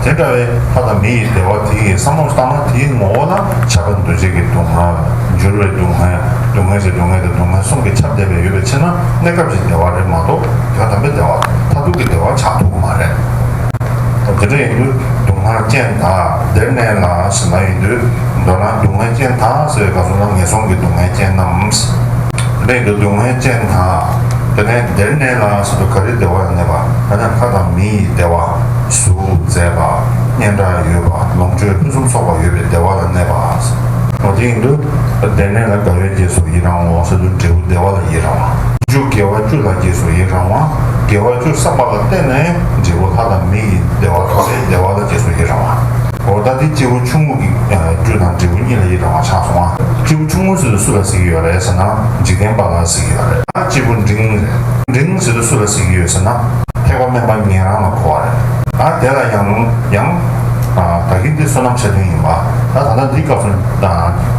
དེ་འདྲ་བའི་ལྷ་དང་མི་ཡི་བདེ་བ་དེ་ཡི་བསམ་བློ་བཏང་ན་དེའི་ངོ་བོ་ལ་ཁྱབ་པ་འདུ་བྱེད་ཀྱི་སྡུག་བསྔལ། འགྱུར་བའི་སྡུག་བསྔལ། སྡུག་བསྔལ་གྱི་སྡུག་བསྔལ་དང་སྡུག་བསྔལ་གསུམ་གྱིས་ཁྱབ་བསྡད་པའི་ཡོད་པའི་ཕྱིར་ན་གནས་སྐབས་ཀྱི་བདེ་བ་རེད་མ་གཏོགས་དོན་དམ་པའི་བདེ་བ། མཐར་ཐུག་གི་བདེ་བ་ཆགས་ཐུབ་ཀྱི་མ་རེད། དེ་འདྲ་ཡིན་དུས་སྡུག་བསྔལ་ཅན་དག་བདེར་གནས་ལ་ཟེར་ན་ཡིན་དུས། མདོར་ན་སྡུག་བསྔལ་ཅན་དག་ཟེར་བའི་སྐབས་སུ་ན་ངན་སོང་གི་སྡུག་བསྔལ་ཅན་རྣམས། དེ་ཡིན་དུས་སྡུག་བསྔལ་ཅན་དག་དེ་ནས་བདེར་གནས་ལ་ཟེར་དུས་ག་རེའི་བདེ་བ་ལ་གནས་པ། ད་ནི་ལྷ་དང་མི་ཡི་བདེ་བ། གཟུགས་མཛེས་པ། སྙན་གྲགས་ཡོད་པ། ལོངས་སྤྱོད་ཕུན་སུམ་ཚོགས་པ་ཡོད་པའི་བདེ་བ་ལ་གནས་པ། འོ་དེ་ཡིན་དུས་བདེར་གནས་ལ་དགའ་བའི་རྗེས་སུ་ཡི་རང་ངོ་ཟེར་དུས་འབྲས་བུ་བདེ་བ་ལ་ཡི་རང་བ། རྒྱུ་དགེ་བ་བཅུ་ལ་རྗེས་སུ་ཡི་རང་བ། དགེ་བ་བཅུ་བསགས་པ་ལ་བརྟེན་ནས་འབྲས་བུ་ལྷ་དང་མི་ཡི་བདེ་བ་ཐོབ་པའི་བདེ་བ་ལ་རྗེས་སུ་ཡི་རང་བ། འོ་ད་དེ་སྐྱེས་བུ་ཆུང་ངུ་གི་རྒྱུ་དང་འབྲས་བུ་གཉིས་ལ་ཡི་རང་བ་ཆགས་སོང་ང་། སྐྱེས་བུ་ཆུང་ངུ་ཟེར་དུས་སུ་ལ་ཟེར་གྱི་ཡོད་རེད་ཟེར་ན་འཇིག་རྟེན་པ་ལ་ཟེར་གྱི་ཡོད་རེད། ད་སྐྱེས་བུ་འབྲིང་རེད། འབྲིང་ཟེར་དུས་སུ་ལ་ཟེར་གྱི་ཡོད་ཟེར་ན་ཐེག་པ་དམན་པ་ཉན་རང་ལ་གོ་བ་རེད། ད་དེ་ལ་ཡང་ཡང་ད་གིན་དེ་བསོད་ནམས་ཆ་མཐུན་ཡིན་པ། ད་ད་ལྟ་འདི་སྐབས་སུ་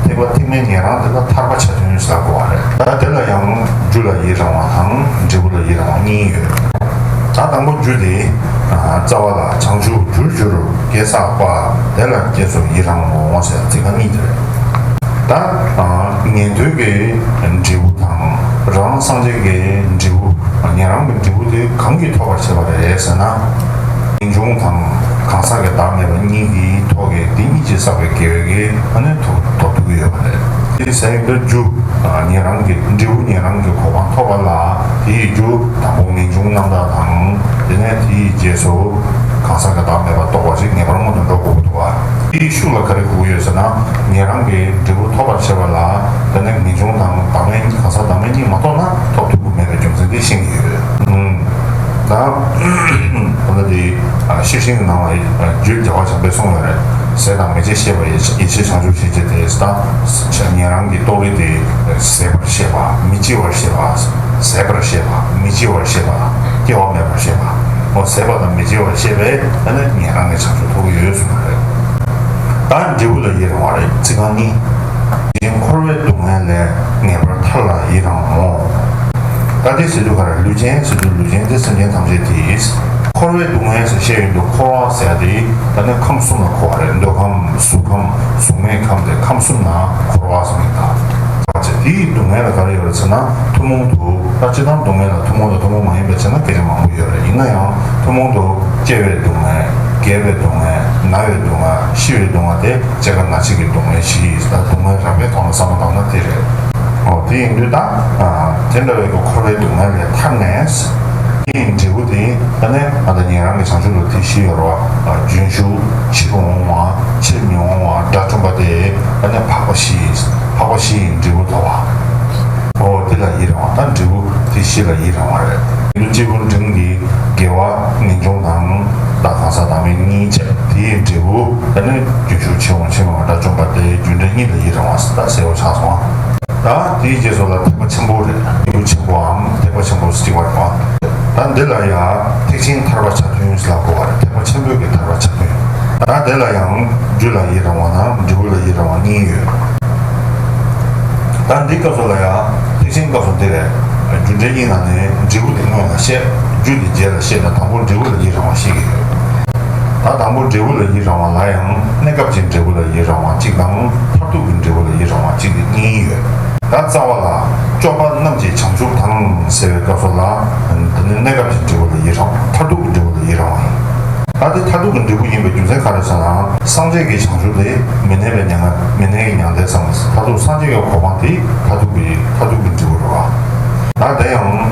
ཐེག་པ་ཐེག་དམན་ཉན་རང་དེ་ལ་ཐར་པ་ཆ་མཐུན་ཟེར་ལ་གོ་བ་རེད། ད་དེ་ལ་ཡང་རྒྱུ་ལ་ཡི་རང་བ་དང་འབྲས་བུ་ལ་ཡི་རང་བ་གཉིས་ཡོད། ད་དང་པོ་རྒྱུ་དེ། རྩ་བ་ལ་བྱང་ཆུབ་རྒྱུར་གྱུར་དགེ་བསགས་པ། དེ་ལ་རྗེས་སུ་ཡི་རང་ངོ་ཟེར་ཚིག་རྐང་གཉིས་དེ་རེད། ད་ཉན་ཐོས་ཀྱི་འབྲས་བུ་དང་རང་སངས་རྒྱས་ཀྱི་འབྲས་བུ། ཉན་རང་གི་འབྲས་བུ་དེ་གང་གིས་ཐོབ་པར་བྱེད་པ་རེད་ཟེར་ན། ངེས་འབྱུང་དང་གང་ཟག་གི་བདག་མེད་པ་གཉིས་ཀྱི་ཐོག་གི་དེ་གཉིས་ཀྱིས་བསགས་པའི་དགེ་བའི་གི་ཨ་ནི་ཐོབ་ཐོབ་ཐུབ་ཀྱི་ཡོད་པ་རེད། དེ་ཟེར་ཡོང་དུས་རྒྱུ། ཉན་རང་གི་འབྲས་བུ་ཉན་རང་གི་གོ་འཕང་ཐོབ་པ་ལ་དེའི་རྒྱུ་དང་པོ་ངེས་འབྱུང་རྣམ་དག་དང་། དེ་ནས་དེའི་རྗེས་སུ་གང་ཟག་གི་བདག་མེད་པ་རྟོགས་པ་ཞིག་ངེས་པར་སྔོན་དུ་འགྲོ་དགོས་ཀྱི་འདུག་བ། དེའི་ཤུགས་ལ་ག་རེ་དགོས་ཀྱི་ཡོད་ཟེར་ན། ཉན་རང་གི་འབྲས་བུ་ཐོབ་པར་བྱེད་པ་ལ་དེ་ནས་ངེས་འབྱུང་དང་བདག་མེད་གཉིས་གང་ཟག་བདག་མེད་གཉིས་མ་རྟོགས་ན་ཐོབ་ཐུབ་ཀྱི་མེད་པའི་རྒྱུ་མཚན་དེ་ཤེས་ཀྱི་ཡོད། ད་ད་ལྟ་དེ་ཤེར་ཕྱིན་གྱི་ནང་ལ་རྒྱུད་རྒྱལ་བ་བྱམས་པས་གསུངས་ཡོད་རེད། ཟད་དང་མི་འབྱེད་ཤེས་པ་ཡེ་ཤེས་བྱང་ཆུབ་ཤེས་བྱེད་དེ། ད་ཉན་རང་གི་རྟོགས་རིགས་དེ་ཟད་པར་ཤེས་པ། མི་འབྱེད་པར་ཤེས་པ། ཟད་པར་ཤེས་པ། མི་འབྱེད་པར་ཤེས་པ། སྐྱེ་བ་མེད་པར་ཤེས་པ། འོ་ཟད་པ་དང་མི་འབྱེད་པར་ཤེས་པས་ཨ་ནི་ཉན་རང་གི་བྱང་ཆུབ་ཐོབ་ཀྱི་ཡོད་གསུངས་པ་རེད། ད་འབྲས་བུ་ལ་ཡི་རང་བ་རེད། ཚིག་རྐང་གཉིས། འཁོར་བའི་སྡུག་བསྔལ་ལས་ངེས་པར་ཐར་ལ་ཡི་རང་ངོ་། ད་དེ་ཟེར་དུས་ག་རེ། ལུས་ཅན་ཟེར་དུས་ལུས་ཅན་དེ་སེམས་ཅན་ཐམས་ཅད་དེ། འཁོར་བའི་སྡུག་བསྔལ་ཟེར་བཤད་ཡོང་དུས་འཁོར་བ་ཟེར་ཡ་དེ་ད་ནི་ཁམས་གསུམ་ལ་གོ་བ་རེད། འདོད་ཁམས། གཟུགས་ཁམས། གཟུགས་མེད་ཁམས་དེ་ཁམས་གསུམ་ན་འཁོར་བ་ཟེར་མི་ད། དེའི་སྡུག་བསྔལ་ལ་ག་རེ་ཡོད་རེད་ཟེར་ན་ཐུན་མོང་དུ། ད་སྤྱིར་བཏང་སྡུག་བསྔལ་ལ་ཐུན་མོང་དང་ཐུན་མོང་མ་ཡིན་པའི་བྱས་ན་སྐད་ཆ་མང་པོ་ཡོད་རེད། ཡིན་ན་ཡང་ཐུན་མོང་དུ་སྐྱེ་བའི་སྡུག་བསྔལ། རྒས་པའི་སྡུག་བསྔལ། ན་བའི་སྡུག་བསྔལ། ཤི་བའི་སྡུག་བསྔལ་དེ་སྐྱེ་རྒ་ན་འཆི་གི་སྡུག་བསྔལ་བཞི་ཡིན། ད་སྡུག་བསྔལ་རབ་གནས་ཐོག་ནས་བསམ་བློ་བཏང་ན་དེ་རེད། འོ་དེ་ཡིན་དུས་ད་དེ་འདྲ་བའི་འཁོར་བའི་སྡུག་བསྔལ་ལས་ཐར་ནས། དེའི་འབྲས་བུ་དེ་ད་ནི་ཨ་ད་ཉན་རང་གི་བྱང་ཆུབ་ལ་དེ་བཞི་ཡོད་རེད་བ། རྒྱུན་ཞུགས། ཕྱིར་འོང་བ། ཕྱིར་མི་འོང་བ། དགྲ་བཅོམ་པ་དེ་ད་ནི་འཕགས་པ་བཞི། འཕགས་པ་བཞི་ཡི་འབྲས་བུ་ཐོབ་པ། འོ་དེ་ལ་ཡི་རང་བ། ད་འབྲས་བུ་དེ་བཞི་ལ་ཡི་རང་བ་རེད། ཡིན་དུས་སྐྱེས་བུ་འབྲིང་གི་དགེ་བ་ངེས་འབྱུང་དང་ད་གང་ཟག་བདག་མེད་གཉིས་བྱས། དེའི་འབྲས་བུ་ད་ནི་རྒྱུན་ཞུགས། ཕྱིར་འོང་། ཕྱིར་མི་འོང་། དགྲ་བཅོམ་པ་དེ་རྒྱུ་འབྲས་གཉིས་ལ་ཡི་རང་བ་ད་ཟེར་བ་ཆགས་སོང་། ད་དེའི་རྗེས་སུ་ལ་ཐེག་པ་ཆེན་པོ་རེད། ཐེག་པ་ཆེན་པོའམ་ཐེག་པ་ཆེན་པོ་ཟེར་གྱི་ཡོད་པ། ད་འདི་ལ་ཡང་ཐེག་ཆེན་ཐར་པ་ཆ་མཐུན་ལ་གོ་བ་རེད། ཐེག་པ་ཆེན་པོའི་གི་ཐར་པ་ཆ་མཐུན། ད་དེ་ལ་ཡང་རྒྱུ་ལ་ཡི་རང་བ་དང་འབྲས་བུ་ལ་ཡི་རང་བ་གཉིས་ཡོད། ད་འདི་སྐབས་སུ་ལ་ཡང་ཐེག་ཆེན་སྐབས་སུ་འདི་རེད། རྒྱུ་འབྲས་གཉིས་ནང་ནས་འབྲས་བུ་དེ་སྔོན་ལ་བཤད། རྒྱུ་དེ་རྗེས་ལ་བཤད་ན་དང་པོ་འབྲས་བུ་ལ་ཡི་རང་བ་ཤེས་ཀྱི་ཡོད། ད་དང་པོ་འབྲས་བུ་ལ་ཡི་རང་བ་ལ་ཡང་གནས་སྐབས་ཀྱི་འབྲས་བུ་ལ་ཡི་རང་བ་གཅིག་དང་མཐར་ཐུག་གི་འབྲས་བུ་ལ་ཡི་རང་བ་གཅིག་དེ་གཉིས་ཡོད། ད་རྩ་བ་ལ་སྐྱོབ་པ་རྣམས་ཀྱི་བྱང་ཆུབ་དང་ཟེར་བའི་སྐབས་སུ་ལ། དེ་ནི་གནས་སྐབས་ཀྱི་འབྲས་བུ་ལ་ཡི་རང་བ། མཐར་ཐུག་གི་འབྲས་བུ་ལ་ཡི་རང་བ་ཡིན། ད་དེ་མཐར་ཐུག་གི་འབྲས་བུ་ཡིན་པའི་རྒྱུ་མཚན་ག་རེ་ཟེར་ན། སངས་རྒྱས་ཀྱི་བྱང་ཆུབ་དེ་མི་གནས་པའི་མྱ་ངན། མི་གནས་ཀྱི་མྱང་འདས་ཟེར་བ། མཐར་ཐུག་སངས་རྒྱས་ཀྱི་གོ་འཕང་དེ་མཐར་ཐུག་གི་མཐར་ཐུག་གི་འབྲས་བུ་རེད་བ། ད་དེ་ཡང་།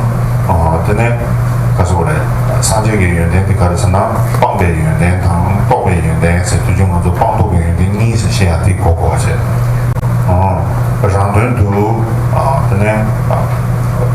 ཨ། དེ་ནས་ག་ཟེར་བ་རེད། སངས་རྒྱས་ཀྱི་ཡོན་ཏན་དེ་ག་རེ་ཟེར་ན། སྤངས་པའི་ཡོན་ཏན་དང་རྟོགས་པའི་ཡོན་ཏན་ཟེར། དུས་རྒྱུན་ང་ཚོ་སྤངས་རྟོགས་ཀྱི་ཡོན་ཏན་གཉིས་ཟེར་བཤད་ཡ་དེ་གོ་དགོས་པ་བྱས། ཨ། རང་དོན་དུ། ཨ། དེ་ནས། ཨ།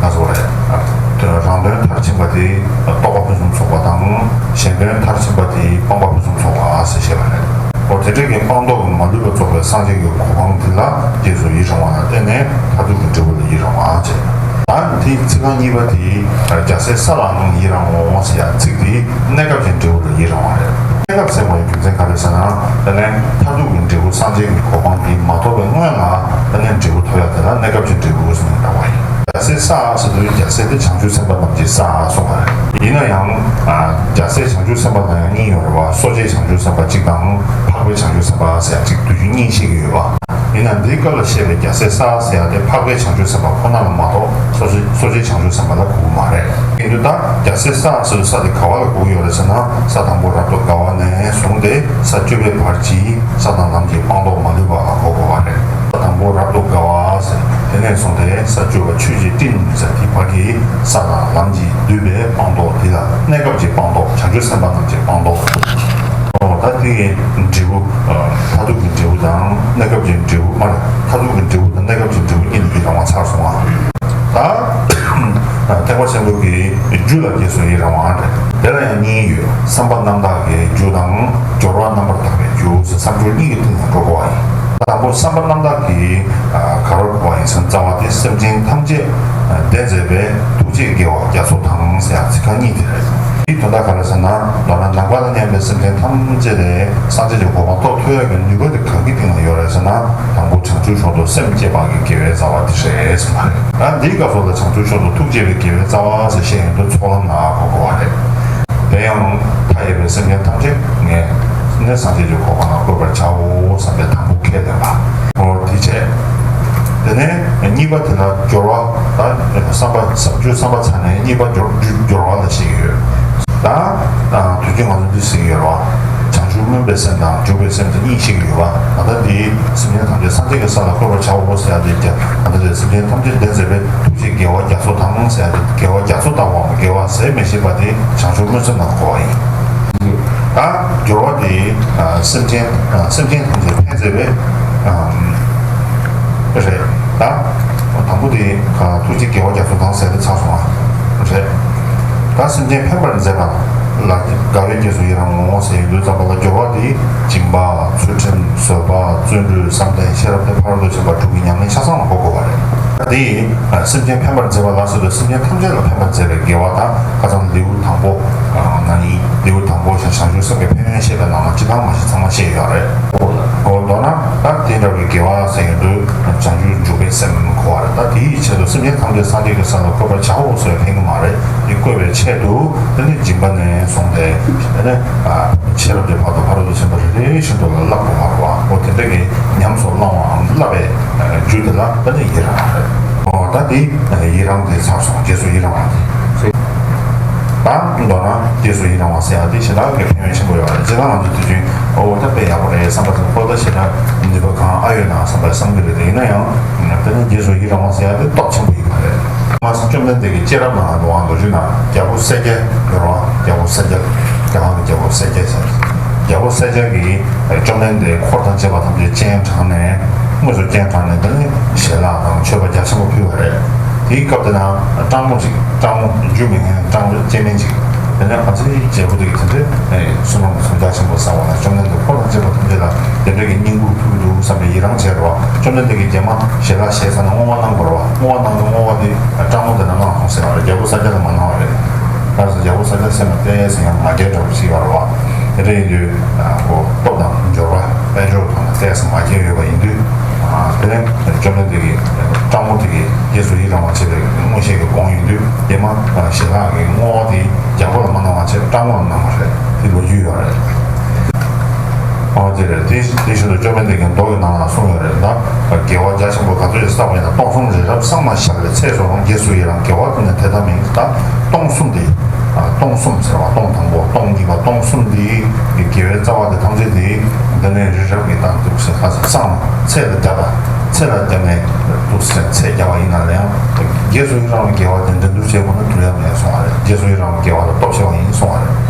ག་ཟེར་བ་རེད། ཨ། རང་དོན་མཐར་ཕྱིན་པ་དེ་རྟོགས་པ་ཕུན་སུམ་ཚོགས་པ་དང་། གཞན་དོན་མཐར་ཕྱིན་པ་དེ་སྤངས་པ་ཕུན་སུམ་ཚོགས་པ་ཟེར་བཤད་པ་རེད། འོ། དེ་འདྲ་གི་སྤངས་རྟོགས་མ་ལུས་པ་རྫོགས་པའི་སངས་རྒྱས་ཀྱི་གོ་འཕང་དེ་ལ་རྗེས་སུ་ཡི་རང་བ་ལ་བརྟེན་ནས་མཐར་ཐུག་གི་འབྲས་བུ་ལ་ཡི་རང་བ་བྱས། ད་དེའི་ཚིག་རྐང་གཉིས་པ་དེ་རྒྱལ་སྲས་ས་ལའང་ཡི་རང་ངོ་ཟེར་ཡ་ཚིག་དེ་གནས་སྐབས་ཀྱི་འབྲས་བུ་ལ་ཡི་རང་བ་རེད། གནས་སྐབས་ཟེར་བའི་རྒྱུ་མཚན་ག་རེ་ཟེར་ན། དེ་ནས་མཐར་ཐུག་གི་འབྲས་བུ་སངས་རྒྱས་ཀྱི་གོ་འཕང་དེ་མ་ཐོབ་པའི་སྔོན་ལ་དེ་ནས་འབྲས་བུ་ཐོབ་ཡ་དེ་ལ་གནས་སྐབས་ཀྱི་འབྲས་བུ་ཟེར་ནས་བཏགས་པ་ཡིན། རྒྱལ་སྲས་ས་ཟེར་དུས་རྒྱལ་སྲས་དེ་བྱང་ཆུབ་སེམས་དཔའ་རྣམས་ཀྱི་ས་གསུངས་པ་རེད། ཡིན་ན་ཡང་། ཨ། རྒྱལ་སྲས་བྱང་ཆུབ་སེམས་དཔའ་ལ་ཡང་གཉིས་ཡོད་རེད་བ། གསོ་དཔྱད་བྱང་ཆུབ་སེམས་དཔའ་གཅིག་དང་། འཕགས་པའི་བྱང་ཆུབ་སེམས་དཔའ་ཟེར་ཡ་གཅིག་དུས་རྒྱུན་གཉིས་བཤད་ཀྱི་ཡོད་བ། ཡིན་ན་འདིའི་སྐབས་ལ་བཤད་པའི་རྒྱལ་སྲས་ས་ཟེར་ཡ་དེ་འཕགས་པའི་བྱང་ཆུབ་སེམས་དཔའ་ཁོ་ན་ལ་མ་གཏོགས་གསོ་དཔྱད་གསོ་དཔྱད་བྱང་ཆུབ་སེམས་དཔའ་ལ་གོ་གི་མ་རེད། ཡིན་དུས་ད་རྒྱལ་སྲས་ས་ཟེར་དུས་ས་དེ་ག་བ་ལ་གོ་གི་ཡོད་རེད་ཟེར་ན། ས་དང་པོ་རབ་ཏུ་དགའ་བ་ནས་བཟུང་སྟེ་ས་བཅུ་པའི་བར་གྱི་ས་དང་ལམ་གྱི་སྤངས་རྟོགས་མ་ལུས་པ་ལ་གོ་དགོས་པ་རེད། ས་དང་པོ་རབ་ཏུ་དགའ་བ་ཟེར། དེ་ནས་བཟུང་སྟེ་ས་བཅུ་པ་ཆོས་ཀྱི་སྤྲིན་ཟེར། དེ་བར་གྱི་ས་དང་ལམ་གྱིས་བསྡུས་པའི་སྤངས་རྟོགས་དེ་ལ་གནས་སྐབས་ཀྱི་སྤངས་རྟོགས། བྱང་ཆུབ་སེམས་དཔའ་རྣམས་ཀྱི་སྤངས་རྟོགས། ཨོ། ད་དེ་འབྲས་བུ། ཨ། མཐར་ཐུག་གི་འབྲས་བུ་དང་གནས་སྐབས་ཀྱི་འབྲས་བུ། མ་རེད། མཐར་ཐུག་གི་འབྲས་བུ་དང་གནས་སྐབས་ཀྱི་འབྲས་བུ་གཉིས་ལ་ཡི་རང་བ་ཚར་སོང་ང་། ད་ཐེག་པ་ཆེན་པོ་གི་རྒྱུ་ལ་རྗེས་སུ་ཡི་རང་བ་རེད། དེ་ལ་ཡང་གཉིས་ཡོད། བསམ་པ་རྣམ་དག་གི་རྒྱུ་དང་། སྦྱོར་བ་རྣམ་པར་དག་པའི་རྒྱུ་ཟེར། བསམ་སྦྱོར་གཉིས་ཀྱི་སྟེང་ནས་འགྲོ་དགོས་པ་ཡིན། དང་པོ་བསམ་པ་རྣམ་དག་གིས། ཨ། ག་རེ་དགོས་པ་ཡིན་ཟེར་ན། རྩ་བ་དེ་སེམས་ཅན་ཐམས་ཅད་བདེ་མཛད་པའི་ཐུགས་རྗེས་དགེ་བ་རྒྱ་མཚོ་དང་ཟེར་ཡ་ཚིག་རྐང་གཉིས་དེ་རེད། དེའི་དོན་དག་ག་རེ་ཟེར་ན། མདོར་ན་ནང་པ་ལ་སྙོམས་པའི་སེམས་ཅན་ཐམས་ཅད་དེ་སངས་རྒྱས་ཀྱི་གོ་འཕང་ཐོབ་ཐུབ་ཡག་གི་ནུས་པ་དེ་གང་གི་སྟེང་ལ་ཡོད་རེད་ཟེར་ན། དང་པོ་བྱང་ཆུབ་མཆོག་ཏུ་སེམས་བསྐྱེད་པ་གི་དགེ་བའི་རྩ་བ་དེ་རེད་ཟེར་བ་རེད། ད་འདིའི་སྐབས་སུ་ལ་བྱང་ཆུབ་མཆོག་ཏུ་ཐུགས་བསྐྱེད་པའི་དགེ་བའི་རྩ་བ་ཟེར་བཤད་ཡོང་དུས་ཚོགས་ལམ་ལ་གོ་དགོས་པ་རེད། དེ་ཡང་མཐའ་ཡས་པའི་སེམས་ཅན་ཐམས་ཅད་ངས་ནི་སངས་རྒྱས་ཀྱི་གོ་འཕང་ལ་བཀོད་པར་བྱའོ་བསམ་པའི་དང་པོ་ཁས་ལེན་པ། འོ། དེ་བྱས། དེ་ནས་གཉིས་པ་དེ་ལ་སྦྱོར་བ། ད་བསམ་པ་བསམ་རྒྱུ་བསམ་པ་ཚར་ནས་གཉིས་པ་སྦྱོར་རྒྱུ་སྦྱོར་བ་ལ་བཤད་ཀྱི་ཡོད། ད་དུས་རྒྱུན་ང་ཚོ་འདི་ཟེར་གྱི་ཡོད་རེད་བ། བྱང་ཆུབ་སྨོན་པའི་སེམས་དང་འཇུག་པའི་སེམས་ཟེར་གཉིས་བཤད་ཀྱི་ཡོད་པ། ད་ལྟ་འདི་སེམས་ཅན་ཐམས་ཅད་སངས་རྒྱས་ཀྱི་ས་ལ་བཀོད་པར་བྱའོ་ཟེར་ཡ་དེ་ཀྱང་། ད་ལྟ་འདི་སེམས་ཅན་ཐམས་ཅད་བདེ་མཛད་པའི་ཐུགས་རྗེས་དགེ་བ་རྒྱ་མཚོ་དང་ཟེར་ཡ་དེ། དགེ་བ་རྒྱ་མཚོ་དང་པོའམ་དགེ་བ་ཟད་མི་ཤེས་པ་དེ་བྱང་ཆུབ་སྨོན་སེམས་ལ་གོ་བ་ཡིན། ད་སྦྱོར་བ་དེ། ཨ། སེམས་ཅན། ཨ། སེམས་ཅན་ཐམས་ཅད་ཕན་མཛད་པའི། ཨ། རེད། ད་དང་པོ་དེ་ཐུགས་རྗེས་དགེ་བ་རྒྱ་མཚོ་དང་ཟེར་དེ་ཚར་སོང་ང་། རེད། ད་སེམས་ཅན་ཕན་པར་མཛད་པ་ལ་དགའ་བའི་རྗེས་སུ་ཡི་རང་ངོ་ཟེར་ཡོང་དུས་ཙམ་པ་ལ། སྦྱོར་བ་དེ་སྦྱིན་པ། ཚུལ་ཁྲིམས། བཟོད་པ། བརྩོན་འགྲུས། བསམ་གཏན། ཤེས་རབ་སྟེ་ཕ་རོལ་ཏུ་ཕྱིན་པ་དྲུག་གི་ཉམས་ལེན་ཆ་ཚང་ལ་གོ་དགོས་པ་རེད། ད་དེ་ཡིས་སེམས་ཅན་ཕན་པར་མཛད་པ་ལ་ཟེར་དུས་སེམས་ཅན་ཐམས་ཅད་ལ་ཕན་པར་མཛད་པའི་དགེ་བ་དང་། ཁ་སང་ལེའུ་དང་པོ་ནང་ཡིན། ལེའུ་དང་པོ་བཞིན་བྱང་ཆུབ་སེམས་ཀྱི་ཕན་ཡོན་བཤད་པའི་ནང་ལ་སྤྱིར་བཏང་མ་བཤད་ཚང་མ་བཤད་ཡོད་རེད། འོ། མདོར་ན་ད་དེ་འདྲ་བའི་དགེ་བ་ཟེར་ཡོང་དུས་བྱང་ཆུབ་འཇུག་པའི་སེམས་གོ་བ་རེད། ད་དེའི་ཆེད་དུ་སེམས་ཅན་ཐམས་ཅད་སངས་རྒྱས་ཀྱི་ས་ལ་བཀོད་པར་བྱའོ་ཟེར་བ་ཕན་གྱི་མ་རེད། དེ་བཀོད་པའི་ཆེད་དུ་དེ་ནི་སྦྱིན་པ་ནས་བཟུང་སྟེ། དེ་ནི་ཤེས་རབ་ཀྱི་བར་དུ་ཕ་རོལ་ཏུ་ཕྱིན་པ་རེ་རེ་བཞིན་དུ་ལ་བསླབ་དགོས་པ་རེད་བ། འོ། དེ་འདྲ་གི་ཉམས་སུ་བླང་བའམ་བསླབ་པའི་རྒྱུ་དེ་ལ་ད་ནི་ཡི་རང་བ་རེད། འོ། ད་དེ་ཡི་རང་དེ་ཚར་སོང་། རྗེས་སུ་ཡི་རང་བ་དེ། ད་མདོར་ན་རྗེས་སུ་ཡི་རང་བ་ཟེར་ཡ་དེ་ཞེ་དྲག་གི་ཕན་ཡོན་ཆེན་པོ་ཡོད་རེད། སྤྱིར་བཏང་ང་ཚོ་དུས་རྒྱུན། འོ། ད་དཔེ་ཡག་པོ་རེད་བསམ་པ་ཙམ་ཁོ། ད་ཞེ་དྲག་ནུས་པ་གང་ཨ་ཡོད་ན་བསམ་པ་བསམ་གྱི་རེད། དེ་ཡིན་ན་ཡང་། དེ་ནི་རྗེས་སུ་ཡི་རང་བ་ཟེར་ཡ་དེ་སྟོབས་ཆེན་པོ་ཡིན་པ་རེད། མ་ཟད་བཅོམ་ལྡན་འདས་ཀྱི་སྤྱན་རབ་ནང་ལ་འགྲོ་བ་ལོ་རྒྱུས་ནང་རྒྱལ་པོ་གསལ་རྒྱལ་ཡོད་རེད་བ། རྒྱལ་པོ་གསལ་རྒྱལ། རྒྱལ་ཁམས་ཀྱི་རྒྱལ་པོ་གསལ་རྒྱལ་ཟེར། རྒྱལ་པོ་གསལ་རྒྱལ་གྱིས་བཅོམ་ལྡན་འདས་འཁོར་དང་བཅས་པ་ཐམས་ཅད་སྤྱན་དྲངས་ནས། དངོས་སུ་སྤྱན་དྲངས་ནས་དེ་ནི་ཞལ་ལག་དང་མཆོད་པ་རྒྱ་ཆེན་པོ་ཕུལ་བ་རེད། དེའི་སྐབས་དེ་ན་སྤྲང་མོ་ཅིག་སྤྲང་མོ། རྒྱུ་མི་སྙན་སྤྲང་མོ་སྐྱེ་དམན་ཅིག་དེ་ནས་ང་ཚོའི་རྒྱལ་པོ་དེ་གིས་དེ་འདྲའི་བསོད་ནམས་ཀྱི་ཚོགས་རྒྱ་ཆེན་པོ་བསགས་པ་ལ། བཅོམ་ལྡན་འདས་འཁོར་དང་བཅས་པ་ཐམས་ཅད་ལ་དེ་འདྲ་གི་བསྙེན་བཀུར་ཕུལ་གྱི་འདུག་བསམ་པའི་ཡི་རང་བྱས་རེད་བ། བཅོམ་ལྡན་འདས་ཀྱིས་རྗེས་མ་ཞལ་ལག་བཞེས་ཚར་ནས་བསྔོ་བ་གནང་དགོས་རེད་བ། བསྔོ་བ་གནང་དུས་བསྔོ་བ་དེ་སྤྲང་མོ་དེ་ལ་གནང་སོང་ཟེར་བ་རེད། རྒྱལ་པོ་གསལ་རྒྱལ་ལ་མ་གནང་བ་རེད། ད་རྒྱལ་པོ་གསལ་རྒྱལ་སེམས་ལ་ཏོག་ཙམ་ཡང་མ་རྒྱས་འདྲ་པོ་ཞིག་ཡོད་རེད་བ། དེ་འདྲ་ཡིན་དུས་ཁོ་སྟོབས་དང་འབྱོར་པ་དཔལ་འབྱོར་ཐོག་ནས་ཏོག་ཙམ་མ་རྒྱས་ཡོད་པ་ཡིན་དུས། དེ་ནས་བཅོམ་ལྡན་འདས་ཀྱིས་སྤྲང་པོ་དེ་གིས་རྗེས་སུ་ཡི་རང་བར་བྱེད་པའི་མངོན་ཤེས་ཀྱི་སྒོ་ཡིན་དུས། དེ་མ་ཞི་ལྷག་གིས་བསྔོ་བ་དེ་རྒྱལ་པོ་ལ་མ་གནང་བ་བྱས་སྤྲང་པོ་ལ་གནང་བ་རེད། དེ་ལོ་རྒྱུས་ཡོད་རེད། ཨོ་དེ་རེད། དེ་དེ་བཞིན་དུ་བཅོམ་ལྡན་འདས་ཀྱིས་མདོ་ཡི་ནང་ལ་གསུངས་ཡོད་རེད། ད་དགེ་བ་རྒྱ་ཆེན་པོ་ག་ཚོད་ཅིག་བསགས་པ་ཡིན་ན། སྟོང་གསུམ་རི་རབ་བསམ་མ་བཞག་པའི་ཚད་སུའང་རྗེས་སུ་ཡི་རང་དགེ་བ་དེ་ནི་དེ་ལྟ་མིན། ད་སྟོང་གསུམ་དེ། སྟོང་གསུམ་ཟེར་བ་སྟོང་དང་པོ་སྟོང་གཉིས་པ་སྟོང་གསུམ་དེའི་དགེ་བའི་རྩ་བ་དེ་ཐམས་ཅད་དེ་འདི་ནས་རི་རབ་ཀྱི་སྟེང་འདུག་ཟེར། ཁ་སང་ཚད་ལ་བརྒྱབ་པ། ཚད་ལ་བརྒྱབ་ནས་འདུག་ཟེར། ཚད་བརྒྱབ་པ་ཡིན་ན་ཡང་རྗེས་སུ་ཡི་རང་བའི་དགེ་བ་དེ་འདྲ་འདུག་བྱས་པ་ན་དུས་ཡང་མེད་གསུང་བ་རེད། རྗེས་སུ་ཡི་རང་བའི་དགེ་བ་ལ་སྟོབས་ཆེ་བ་ཡིན་གསུང་བ་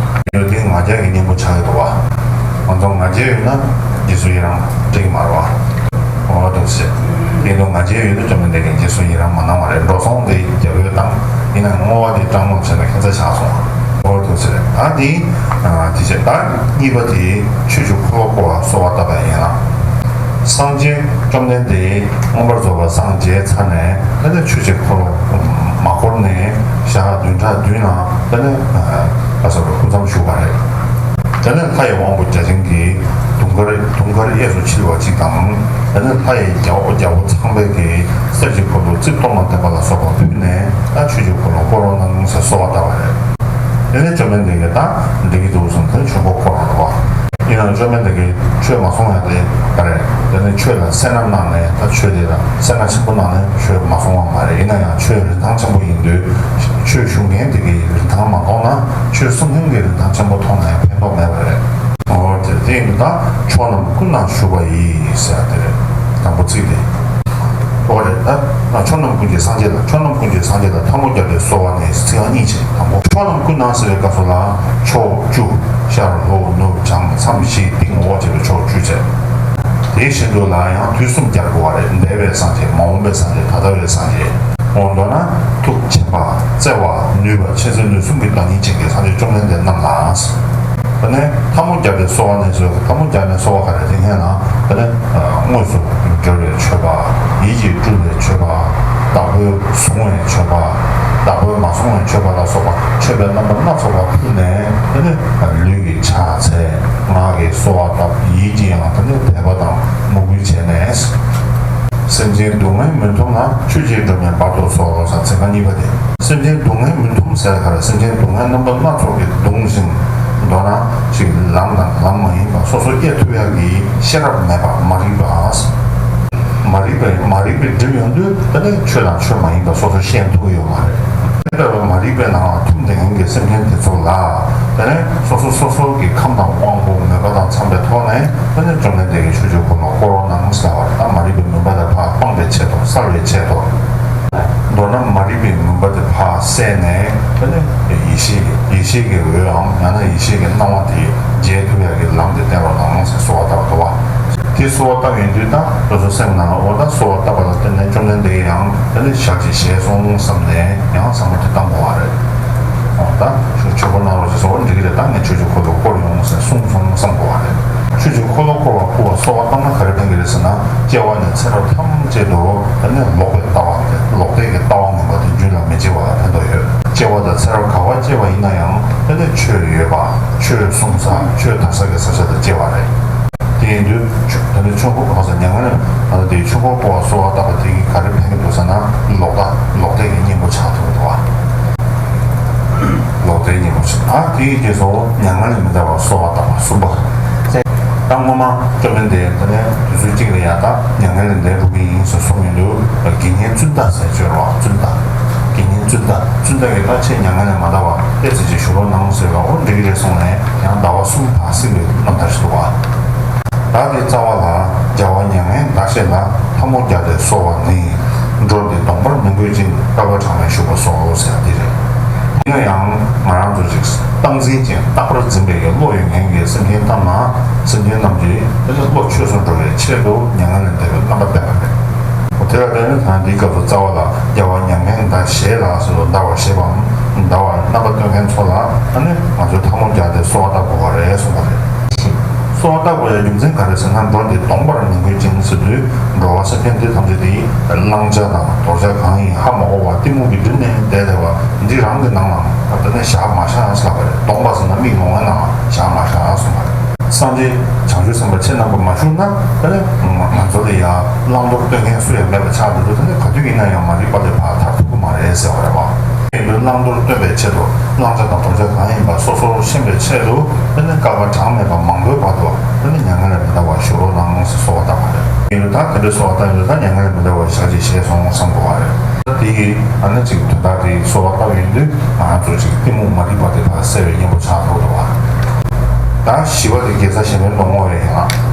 རེད། འདི་ང་རྒྱལ་གྱི་གཉེན་པོ་ཆགས་ཀྱི་འདུག་བ། ང་ཚོ་ང་རྒྱལ་ཡོད་ན་རྗེས་སུ་ཡི་རང་འགྲིག་མ་རེད་བ། འོ་འདུག་ཟེར། དེ་ལྟར་ང་རྒྱལ་ཡོད་ན་བཅོམ་ལྡན་འདས་ཀྱིས་རྗེས་སུ་ཡི་རང་མ་གནང་བ་རེད། འགྲོ་སོང་དེ་རྒྱབ་ཡོད་དང་། ཡིན་ན་བསྔོ་བ་དེ་སྤྲང་མོ་བྱས་ན་ཁྱད་མཚར་ཆགས་སོང་། འོ་འདུག་ཟེར། ད་དེ་དེ་བྱས། ད་གཉིས་པ་དེ་ཆོས་ཀྱི་འཁོར་ལོ་བསྐོར་བར་གསོལ་བ་བཏབ་པ་ཡིན་ལ། སངས་རྒྱས་བཅོམ་ལྡན་འདས་མངོན་པར་རྫོགས་པར་སངས་རྒྱས་ཚར་ནས། དེ་ནས་ཆོས་ཀྱི་འཁོར་ལོ་མ་བསྐོར་ནས་ཞག་བདུན་ཕྲག་བདུན་ལ་དེ་ནས་ཨ་སོ་སོ་སྐུ་མཚམས་བཞུགས་པ་རེད། དེ་ནས་ལྷ་ཡི་དབང་པོ་བརྒྱ་བྱིན་གྱིས་དུང་དཀར་དུང་དཀར་གཡས་སུ་འཁྱིལ་བ་གཅིག་དང་། དེ་ནས་ལྷ་ཡི་རྒྱལ་པོ་རྒྱལ་པོ་ཚངས་པས་ཀྱིས་གསེར་གྱི་འཁོར་ལོ་རྩིབས་སྟོང་ལ་ལྡན་པ་ལ་སོགས་པ་ཕུལ་ནས། ད་ཆོས་ཀྱི་འཁོར་ལོ་བསྐོར་རོགས་གནང་ཟེར་གསོལ་བ་བཏབ་པ་རེད། དེ་ནས་བཅོམ་ལྡན་འདས་ཀྱིས་ད་འགྲིག་གི་འདུག་གསུངས་ཏེ་ཆོས་འཁོར་བསྐོར་རོགས་གནང་བ། ཡིན་ནའང་བཅོམ་ལྡན་འདས་ཀྱིས་ཆོས་མ་གསུང་ཡ་དེ་ག་རེད། དེ་ནས་ཆོས་ལ་གསན་ན་གནང་ནས། ད་ཆོས་དེ་ལ་གསན་ན་ཆེན་པོ་གནང་ནས་ཆོས་མ་གསུང་བ་མ་རེད། ཡིན་ན་ཡང་ཆོས་རིན་ཐང་ཆེན་པོ་ཡིན་དུས། ཆོས་ཞུ་མཁན་དེ་གིས་རིན་ཐང་མ་མཐོང་ན། ཆོས་གསུང་མཁན་གྱིས་རིན་ཐང་ཆེན་པོ་མཐོང་ན་ཡང་ཕན་ཐོགས་མེད་པ་རེད། འོ་དེ་དེ་ཡིན་དུས་ད་ཕྱོགས་རྣམས་ཀུན་ན་བཞུགས་པ་ཡི་ཟེར་ཡ་དེ་རེད། དང་པོ་ཚིག་དེ། འོ་རེད། ད་ཕྱོགས་རྣམས་ཀུན་གྱི་སངས་རྒྱས་ལ། ཕྱོགས་རྣམས་ཀུན་གྱི་སངས་རྒྱས་ལ་ཐལ་མོ་སྦྱར་ཏེ་གསོལ་བ་ནི། ཚིག་རྐང་གཉིས་བྱས། དང་པོ། ཕྱོགས་རྣམས་ཀུན་ན་ཟེར་བའི་སྐབས་སུ་ལ་ཕྱོགས་བཅུ། ཤར་ལྷོ་ནུབ་བྱང་མཚམས་བཞི་སྟེང་འོག་བྱས་པའི་ཕྱོགས་བཅུ་བྱས། དེ་བཞིན་དུ་ལ་ཡང་དུས་གསུམ་སྦྱར་དགོས་པ་རེད། འདས་པའི་སངས་རྒྱས། མ་འོངས་པའི་སངས་རྒྱས། ད་ལྟ་བའི་སངས་རྒྱས། འོ་མདོར་ན་ཐུགས་ཆེན་པ། བརྩེ་བ། ནུས་པ། མཁྱེན་བརྩེ་ནུས་གསུམ་གྱི་བདག་ཉིད་ཅན་གྱི་སངས་རྒྱས་བཅོམ་ལྡན་འདས་རྣམས་ལ། དེ་ནས་ཐལ་མོ་སྦྱར་ཏེ་གསོལ་བ་ནི་ཟེར། ཐལ་མོ་སྦྱར་ནས་གསོལ་བ་ག་རེ། དེ་སྔོན་ལ་དེ་ནས་དངོས་སུ་སྦྱོར་བའི་མཆོད་པ། ཡིད་ཀྱིས་སྤྲུལ་བའི་མཆོད་པ། བདག་པོས་བཟུང་བའི་མཆོད་པ། བདག་པོས་མ་བཟུང་བའི་མཆོད་པ་ལ་སོགས་པ་མཆོད་པའི་རྣམ་པ་སྣ་ཚོགས་པ་ཕུལ་ནས། དེ་ནས་ལུས་ཀྱིས་ཕྱག་འཚལ། ངག་གིས་གསོལ་བ་བཏབ། ཡིད་ཀྱིས་ཡང་དེ་ནས་དད་པ་དང་མོས་གུས་བྱས་ནས། སེམས་ཅན་སྡུག་བསྔལ་མུན་འཐོམས་ལ། ཆོས་ཀྱི་སྒྲོན་མེ་སྦར་དུ་གསོལ་ཟེར། ཚིག་རྐང་གཉིས་པ་དེ། སེམས་ཅན་སྡུག་བསྔལ་མུན་འཐོམས་ཟེར་ག་རེ། སེམས་ཅན་སྡུག་བསྔལ་རྣམ་པ་སྣ་ཚོགས་ཀྱིས་གདུང་ཞིང་། མདོར་ན་ཅིག་ལམ་དང་ལམ་མ་ཡིན་པ་སོ་སོ་དབྱེ་ཐུབ་ཡག་གི་ཤེས་རབ་མེད་པ། མ་རིག་པ། མ་རིག་པས་མ་རིག་པས་བསྒྲིབས་ཡོང་དུས། དེ་ནས་ཆོས་དང་ཆོས་མ་ཡིན་པ་སོ་སོ་ཤེས་ཐུབ་ཀྱི་ཡོད་མ་རེད། དེ་ལྟ་བུའི་མ་རིག་པའི་ནང་ལ་འཐིམ་བསྡད་མཁན་གྱི་སེམས་ཅན་དེ་ཚོ་ལ། དེ་ནས་སོ་སོ་སོ་སོ་གི་ཁམས་དང་དབང་པོ་མོས་པ་དང་འཚམ་པའི་ཐོག་ནས། དེ་ནས་བཅོམ་ལྡན་འདས་ཀྱིས་ཆོས་ཀྱི་འཁོར་ལོ་བསྐོར་རོགས་གནང་ཟེར་བ་རེད། ད་མ་རིག་པའི་མུན་པ་དེ་ཕར་སྤངས་པའི་ཆེད་དུ། བསལ་བའི་ཆེད་དུ། མདོར་ན་མ་རིག་པའི་མུན་པ་དེ་ཕར་བསལ་ནས། དེ་ནས་ཡེ་ཤེས་ཀྱི་ཡེ་ཤེས་ཀྱི་འོད་འམ་ཡང་ན་ཡེ་ཤེས་ཀྱི་སྣང་བ་དེ་རྒྱས་ཐུབ་ཡག་གི་ལམ་དེ་བསྟན་རོགས་གནང་ཟེར་གསོལ་བ་བཏབ་འདུག་བ། དེ་གསོལ་བ་བཏབ་ཡོང་དུས་ད་སོ་སོ་སེམས་ནང་ལ། འོ་ད་གསོལ་བ་བཏབ་པ་ལ་བརྟེན་ནས་བཅོམ་ལྡན་འདས་ཀྱིས་ཡང་དེ་ནས་ཞག་ཅིག་ཞེད་སོང་བསམ་ནས་ཡང་བསམ་བློ་དེ་བཏང་དགོས་པ་རེད། འོ་ད་ཆོས་ཆོས་འཁོར་གནང་རོགས་ཞེས་གསོལ་བ་འདེབས་ཀྱི་རེད། ད་ངས་ཆོས་ཀྱི་འཁོར་ལོ་བསྐོར་ཡོང་ཟེར་གསུངས་སོང་བསམ་དགོས་པ་རེད། ཆོས་ཀྱི་འཁོར་ལོ་བསྐོར་བ་བསྐུལ་བ་གསོལ་བ་བཏབ་ན་ག་རེ་ཕན་གྱི་རེད་ཟེར་ན། སྐྱེ་བ་ནས་ཚེ་རབས་ཐམས་ཅད་དུ་དེ་ནས་ལོག་པའི་ལྟ་བ་དེ། ལོག་ལྟའི་གི་ལྟ་བ་ངན་པ་དེ་རྒྱུད་ལ་མི་སྐྱེ་བ་ལ་ཕན་ཐོགས་ཡོད། སྐྱེ་བ་དང་ཚེ་རབས་ག་པར་སྐྱེས་པ་ཡིན་ན་ཡང་། དེ་ནས་ཆོས་ཡོད་པ། ཆོས་གསུང་ས། ཆོས་དར་ས་གི་ས་ཆ་དུ་སྐྱེ་བ་རེད། དེ་ཡིན་དུས་ཆོས་དེ་ནས་ཆོས་འཁོར་བསྐོར་ས། མྱ་ངན་ལས་ད་ལྟ་དེའི་ཆོས་འཁོར་བསྐོར་བ་གསོལ་བ་བཏབ་པ་དེ་གིས་ག་རེ་ཕན་གྱི་འདུག་ཟེར་ན། ལོག་ལྟ་ལོག་ལྟའི་གི་གཉེན་པོ་ཆགས་ཐུབ་འདུག་བ། ལོག་ལྟའི་གཉེན་པོ་ཆགས། ད་དེའི་རྗེས་སུ་མྱ་ངན་ལས་མི་འདའ་བར་གསོལ་བ་བཏབ་པ་གསུམ་པ། ད་སྔོན་མ་བཅོམ་ལྡན་འདས་དེ་ནས་དུས་ཚོད་གཅིག་ལ་ཡ་ད་མྱ་ངན་ལས་འདའ་འགྲོ་གི་ཡིན་ཟེར་གསུངས་ཡོང་དུས། དགེ་བསྙེན་ཙུན་ད་ཟེར་ཅིག་ཡོད་རེད་བ། ཙུན་ད། དགེ་བསྙེན་ཙུན་ད། ཙུན་ད་གིས་ད་ཁྱེད་མྱ་ངན་ལས་མ་འདའ་བར་ཏོག་ཙམ་ཅིག་བཞུགས་རོགས་གནང་ཟེར་བ། འོ་འགྲིག་གི་རེད་གསུངས་ནས་ཡང་ཟླ་བ་གསུམ་བར་སྲིད་པའི་རྣམ་ཐར་ཞིག་འདུག་བ། བདག་གི་རྩ་བ་ལ། རྒྱལ་བ་མྱ་ངན་འདའ་ཞེས་ལ། ཐལ་མོ་སྦྱར་ཏེ་གསོལ་བ་ནི། འགྲོ་འདི་ལྡོངས་པར་མི་འགྱུར་ཅིང་། བསྐལ་པ་གྲངས་མེད་བཞུགས་པར་གསོལ་ཟེར་ཡ་འདི་རེད། ཡིན་ན་ཡང་ང་རང་ཚོ་ཅིག་སྟངས་འཛིན་ཅན། རྟག་པར་འཛིན་པའི་གི་བློ་ཡོད་མཁན་གྱི་སེམས་ཅན་རྣམས་ལ། སེམས་ཅན་རྣམས་ཀྱིས་དེ་ནི་བློ་ཆོས་སུ་འགྲོ་བའི་ཆེད་དུ་མྱ་ངན་ལས་འདའ་བའི་རྣམ་པ་བསྟན་པ་རེད། དེ་ལ་བརྟེན་ནས་ད་འདིའི་སྐབས་སུ་རྩ་བ་ལ། རྒྱལ་བ་མྱ་ངན་འདའ་ཞེས་ལ་ཟེར་དུས། འདའ་བར་བཞེད་པའམ་འདའ་བར་རྣམ་པ་སྟོན་མཁན་ཚོ་ལ་ཨ་ནི་ང་ཚོས་ཐལ་མོ་སྦྱར་ཏེ་གསོལ་བ་བཏབ་དགོས་པ་རེད་གསུངས་པ་རེད། གསོལ་བ་བཏབ་དགོས་ཡ་རྒྱུ་མཚན་ག་རེ་ཟེར་ན། འགྲོ་འདི་ལྡོངས་པར་མི་འགྱུར་ཅིང་ཟེར་དུས། འགྲོ་བ་སེམས་ཅན་འདི་ཐམས་ཅད་དེ་བླང་བྱ་དང་དོར་བྱ་གང་ཡིན་ཧ་མ་གོ་བར་གཏི་མུག་གིས་བསྒྲིབས་ནས་བསྡད་བསྡད་པ་འདི་རང་གི་ནང་ལ་ད་ནི་བཞག་མ་བཞག་ཟེར་བ་རེད། ལྡོངས་པ་ཟེར་ན་མིག་ལོང་བའི་ནང་ལ་བཞག་མ་བཞག་གསུངས་པ་རེད། སངས་རྒྱས་བྱང་ཆུབ་སེམས་དཔའ་ཁྱེད་རྣམ་པ་མ་བཞུགས་ན། ད་ནི་ང་ཚོ་ལ་ཡ། བླང་དོར་སྟོན་མཁན་སུ་ཡང་མེད་པ་ཆགས་འགྲོ་དུས། དེ་ནི་ག་དུས་ཡིན་ན་ཡང་མ་རིག་པ་དེ་ཕར་ཐར་ཐུབ་ཀྱི་མ་རེད་ཟེར་བ་རེད་བ། ཡིན་དུས་བླང་དོར་སྟོན་པའི་ཆེད་དུ། བླང་བྱ་དང་དོར་བྱ་གང་ཡིན་པ་སོ་སོར་ཤེས་པའི་ཆེད་དུ། དེ་ནི་བསྐལ་པ་གྲངས་མེད་པ་མང་པོའི་བར་དུ་དེ་ནི་མྱ་ངན་ལས་མི་འདའ་བར་བཞུགས་རོགས་གནང་ཟེར་གསོལ་བ་བཏབ་པ་རེད། ཡིན་དུས་ད་དེ་འདྲའི་གསོལ་བ་བཏབ་ཡོད་དུས། ད་མྱ་ངན་ལས་མི་འདའ་བར་ཞག་གཅིག་བཞེས་སོང་བསམ་དགོས་པ་རེད། དེ་ཡི་ཨ་ནི་ཅིག་དོན་དག་དེ་གསོལ་བ་བཏབ་ཡོང་དུས། ང་ཚོ་ཅིག་གཏི་མུག་མ་རིག་པ་དེ་ཕར་སེལ་བའི་གཉེན་པོ་ཆགས་འགྲོ་འདུག་བ། ད་བཞི་པ་དེ་དགེ་རྩ་གཞན་ཕན་དུ་བསྔོ་བའི་ཡན་ལག་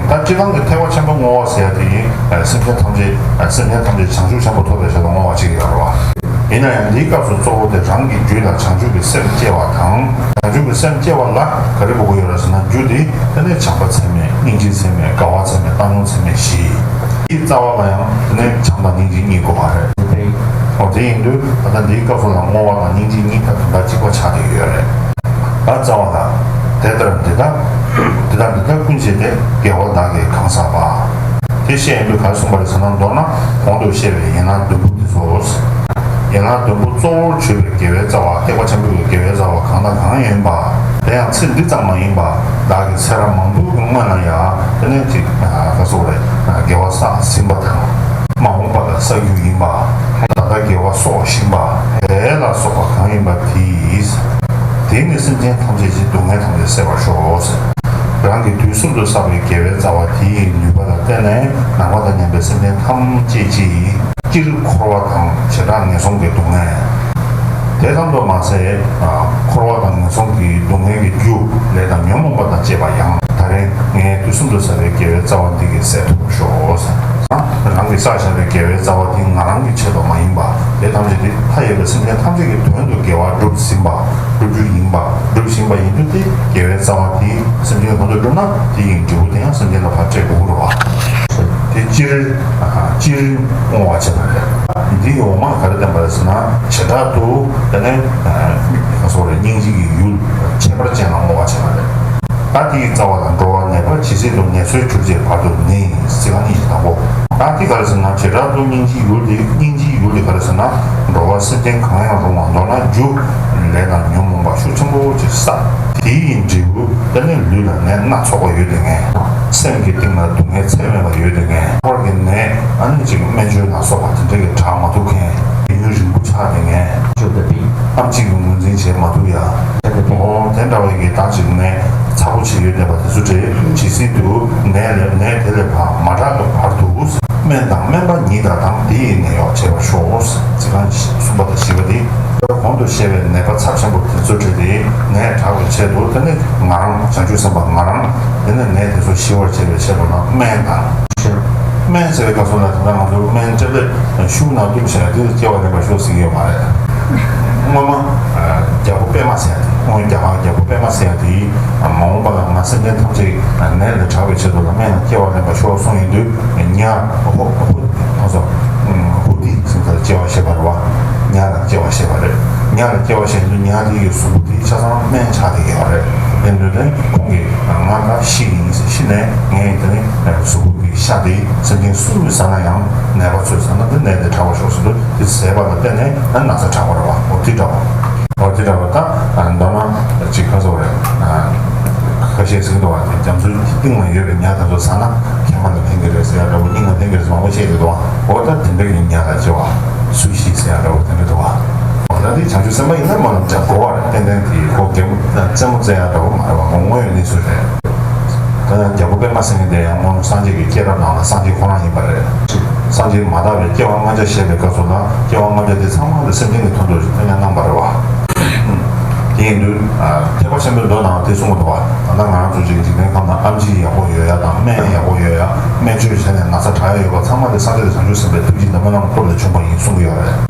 ད་སྤྱིར་བཏང་གི་ཐེག་པ་ཆེན་པོ་བསྔོ་བ་ཟེར་ཡ་དེ་ཡིན། སེམས་ཅན་ཐམས་ཅད། སེམས་ཅན་ཐམས་ཅད་བྱང་ཆུབ་ཆེན་པོ་ཐོབ་པའི་ཆེད་དུ་བསྔོ་བ་ཅིག་ཡོད་རེད་བ། ཡིན་ན་ཡང་འདིའི་སྐབས་སུ་གཙོ་བོ་དེ་རང་གི་རྒྱུད་ལ་བྱང་ཆུབ་ཀྱི་སེམས་སྐྱེ་བ་དང་། བྱང་ཆུབ་ཀྱི་སེམས་སྐྱེ་བ་ལ་ག་རེ་དགོས་ཀྱི་ཡོད་རེད་ཟེར་ན། རྒྱུ་དེ་དེ་ནས་བྱམས་པ་ཚད་མེད། སྙིང་རྗེ་ཚད་མེད། དགའ་བ་ཚད་མེད། བཏང་སྙོམས་ཚད་མེད་བཞི། དེའི་རྩ་བ་ལ་ཡང་དེ་ནས་བྱམས་དང་སྙིང་རྗེ་གཉིས་དགོས་པ་རེད། འོ་དེ་ཡིན་དུས་ད་ལྟ་འདིའི་སྐབས་སུ་ལ་བསྔོ་བ་དང་སྙིང་རྗེ་གཉིས་ཀ་དོན་དག་གཅིག་པ་ཆགས་བསྡད་ཀྱི་ཡོད་རེད། ད་རྩ་བ་ལ། དེ་ལྟར་འདི་དག་འདི་དག་འདི་དག་ཀུན་བྱས་ཏེ། དགེ་བ་བདག་གིས་གང་བསགས་པ། དེ་བཤད་ཡོང་དུས་ག་རེ་གསུངས་པ་རེད་ཟེར་ན། མདོར་ན་གོང་དུ་བཤད་པའི་ཡན་ལག་བདུན་པོ་དེ་ཚོ། ཡན་ལག་བདུན་པོ་གཙོ་བོར་གྱུར་པའི་དགེ་བའི་རྩ་བ། ཐེག་པ་ཆེན་པོའི་དགེ་བའི་རྩ་བ་གང་དང་གང་ཡིན་པ། དེ་ཡང་ཚེ་འདི་ཙམ་མ་ཡིན་པ། བདག་གིས་ཚེ་རབས་མང་པོའི་སྔོན་ལ་ཡང་དེ་ནས་ཅིག་ག་སོགས་རེད། དགེ་བ་བསགས་ཟིན་པ་དང་། མ་འོངས་པ་ལ་བསགས་རྒྱུ་ཡིན་པ། ད་ལྟ་དགེ་བ་གསོག་བཞིན་པ། དེ་ལ་སོགས་པ་གང་ཡིན་པ་དེས། དེས་ནི་སེམས་ཅན་ཐམས་ཅད་ཀྱི་སྡུག་བསྔལ་ཐམས་ཅད་སེལ་བར་ཤོག་ཟེར། རང་གིས་དུས་གསུམ་དུ་བསགས་པའི་དགེ་བའི་རྩ་བ་དེའི་ནུས་པ་ལ་བརྟེན་ནས། ནང་པ་དང་མཉམ་པའི་སེམས་ཅན་ཐམས་ཅད་ཀྱི་སྤྱིར་འཁོར་བ་དང་བྱེ་བྲག་ངན་སོང་གི་སྡུག་བསྔལ། དེ་ཙམ་དུ་མ་ཟད། འཁོར་བ་དང་ངན་སོང་གི་སྡུག་བསྔལ་གྱི་རྒྱུ་ལས་དང་ཉོན་མོངས་པ་དང་བཅས་པ་ཡང་། ད་རེས་ངས་དུས་གསུམ་དུ་བསགས་པའི་དགེ་བའི་རྩ་བ་འདི་གིས་སེལ་ཐུབ་པར་ཤོག་ཟེར། རང་གིས་བསགས་བཞག་པའི་དགེ་བའི་རྩ་བ་འདི་ང་རང་གི་ཆེད་དུ་མ་ཡིན་པ། དེ་ཐམས་ཅད་དེ་མཐའ་ཡས་པའི་སེམས་ཅན་ཐམས་ཅད་ཀྱི་དོན་དུ་དགེ་བ་སྒྲུབ་ཟིན་པ། སྒྲུབ་རྒྱུ་ཡིན་པ། སྒྲུབ་བཞིན་པ་ཡིན་དུས། དེ་དགེ་བའི་རྩ་བ་དེ་སེམས་ཅན་གྱི་དོན་དུ་བསྒྲུབས་ན། དེ་ཡི་འབྲས་བུ་དེ་ཡང་སེམས་ཅན་ལ་ཕར་སྤྲད་དགོས་ཀྱི་རེད་བ། དེ་སྤྱིར། སྤྱིར་བསྔོ་བ་བྱེད་པ་རེད། འདི་ཡི་འོག་མ་ག་རེ་བསྟན་པ་རེད་ཟེར་ན། བྱེ་བྲག་ཏུ་དེ་ནས་ག་སོགས་རེད། སྙིང་རྗེ་གི་ཡུལ་ཁྱད་པར་ཅན་ལ་བསྔོ་བ་བྱེད་པ་རེད། ད་དེའི་རྩ་བ་ལ། འགྲོ་བ་ནད་པ་ཇི་སྲིད་དུ། ནད་གསོས་གྱུར་ཅིག་བར་དུ་ནི། ཚིག་རྐང་གཉིས་ཀྱི་དང་པོ། ད་དེ་ག་རེ་ཟེར་ན། བྱེ་བྲག་ཏུ་སྙིང་རྗེའི་ཡུལ་དེ། སྙིང་རྗེའི་ཡུལ་དེ་ག་རེ་ཟེར་ན། འགྲོ་བ་སེམས་ཅན་གང་ཡང་རུང་བ། མདོར་ན་རྒྱུ་ལས་དང་ཉོན་མོངས་པ་ཤུགས་ཆེན་པོ་ཅིག་བསགས། དེའི་འབྲས་བུ་དེ་ནི་ལུས་ལ་ནད་སྣ་ཚོགས་པ་ཡོད་དེ་ངེས། སེམས་ཀྱི་གཏིང་ལ་སྡུག་བསྔལ་ཚད་མེད་པ་ཡོད་དེ་ངེས། ཁོར་གྱི་ནད་ཨ་ནི་ཅིག་སྨན་བཅོས་ལ་སོགས་པ་དེ་འདྲ་གི་དྲག་མ་ཐུབ་མཁན། ཡུན་རིང་པོ་ཆགས་དེ་ངེས། ཨམ་ཆི་གི་ངོས་འཛིན་བྱེད་མ་ཐུབ་ཡ། འོ་དེ་འདྲ་བའི་གི་ད་ཅིག་ནད་ཚ་པོ་ཅིག་ཡོད་བསྡད་པ་དེ་ཚོ་དེ་ཇི་སྲིད་དུ་ནད་ལས་ནད་དེ་ལས་ཕར་མ་དྲག་གི་བར་དུ། སྨན་དང་སྨན་པ་ཉིད་དང་དང་། དེ་ཡི་ནད་གཡོག་བྱེད་པར་ཤོག། ཚིག་རྐང་གསུམ་པ་དང་བཞི་པ་དེ། གོང་དུ་བཤད་པའི་ནད་པ་ཚབས་ཆེན་པོ་དེ་ཚོ་དེ་ནད་དྲག་པའི་ཆེད་དུ། དེ་ནི་ང་རང་བྱང་ཆུབ་སེམས་དཔའ་ང་རང་དེ་ནི་ནད་དེ་ཚོ་ཞི་བར་བྱེད་པའི་ཆེད་དུ་ན། སྨན་དང་། སྨན་ཟེར་བའི་སྐབས་སུ་ན། ད་ལྟ་ང་ཚོ་སྨན་སྤྲད་པའི་ཤུགས་ནང་བཏུམས་བྱས་དེ་སྐྱེ་བ་ལེན་པར་ཤོག་ཟེར་གྱི་ཡོད་མ་རེད། སྔོན་མ་རྒྱལ་པོ་པདྨ་ཟེར་ཡ་དེ། སྔོན་རྒྱ་གར་རྒྱལ་པོ་པདྨ་ཟེར་ཡ་དེ། མ་འོངས་པ་ལ་ང་སེམས་ཅན་ཐམས་ཅད་ནད་ལས་དྲག་པའི་ཆེད་དུ་ལ་སྨན་ལ་སྐྱེ་བ་ལེན་པར་ཤོག་གསུངས་ཡོང་དུས། ཉ་ཧོ་ཧོ་ཧོ་ཏི་ཟེར་ད་སྐྱེ་བ་བཞེས་པ་རེད་བ། ཉ་ལ་སྐྱེ་བ་བཞེས་པ་རེད། ཉ་ལ་སྐྱེ་བ་བཞེས་དུས་ཉ་དེ་ཡི་གཟུགས་པོ་དེ་ཆ་ཚང་སྨན་ཆགས་བསྡད་ཡོད་རེད། དེ་འདུག་ནས་ཁོང་གིས་ང་ད་ཤི་གི་ཡིན་ཟེར། ཤི་ནས་ངས་དེ་ནི་གཟུགས་པོ་དེ་ཤ་དེ་སེམས་ཅན་སུ་ཟ་ན་ཡང་། ནད་པ་ཚོས་ཟ་ན་དེ་ནད་དེ་དྲག་པར་ཤོག་ཟེར་དུས། དེ་ཟས་པ་ལ་བརྟེན་ནས་ན་ཚ་དྲག་པ་རེད་བ། འོ་དེ་འདྲ་བ། འོ་དེ་འདྲ་བ། ད་མདོར་ན་ཅིག་ག་ཟེར་དགོས་རེད། ཁ་ཤས་ཟེར་གྱི་འདུག་བ། དེ་རྒྱ་མཚོའི་གཏིང་ལ་ཡོད་པའི་ཉ་དེ་ཚོ་ཟ་ན་མཁལ་མ་ལ་ཕན་གྱི་རེད་ཟེར་ཡ་འདྲ་བོ། སྙིང་ལ་ཕན་གྱི་རེད་ཟེར་མང་པོ་བཤད་ཀྱི་འདུག་བ། འོ་ད་དེ་འདྲ་གི་ཉ་ལ་སྐྱེ་བ། སུ་ཤི་ཟེར་ཡ་འདྲ་བོ་དེ་འདྲ་འདུག་བ། འོ་ད་དེ་བྱང་ཆུབ་སེམས་དཔའ་ཡིན་ན་མ་ལ་འཇག་དགོས་བ་རེད། ཏན་ཏན་དེ་ཁོ་རྒན་པོ་རྩེད་མོ་རྩེ་ཡ་འདྲ་བོ་མ་རེད་བ། ཁོ་དངོས་ཡོད་གནས་ཚུལ་རེད། ད་ཡང་རྒྱལ་པོ་པདྨ་སེང་གེ་དེ་ཡང་སྔོན་སངས་རྒྱས་ཀྱི་སྐྱེས་རབས་ནང་ལ་སངས་རྒྱས་ཁོ་རང་ཡིན་པ་རེད། སངས་རྒྱས་མ་དག་པའི་སྐྱེ་བ་ལྔ་བརྒྱ་བཞེས་པའི་སྐབས་སུ་ལ། སྐྱེ་བ་ལྔ་བརྒྱ་དེ་ཚང་མ་དེ་སེམས་ཅན་གྱི་དོན་དུ་ཕན་ཡང་གནང་བ་རེད་བ། དེ་ཡིན་དུས་ཐེག་པ་ཆེན་པོའི་མདོ་ནང་དེ་གསུངས་འདུག་བ། ད་ལྟ་ང་རང་ཚོ་ཅིག་འཇིག་རྟེན་ཁམས་ན་ཨེམ་ཆི་ཡག་པོ་ཡོད་ཡ་དང་། སྨན་ཡག་པོ་ཡོད་ཡ། སྨན་བཅོས་བྱས་ནས་ན་ཚ་དྲག་ཡ་ཡོད་པ་ཚང་མ་དེ་སངས་རྒྱས་དང་བྱང་ཆུབ་སེམས་དཔའི་ཐུགས་རྗེ་འདི་མ་གནང་སྟོབས་ལས་བྱུང་བ་ཡིན་གསུང་གི་ཡོད་རེད།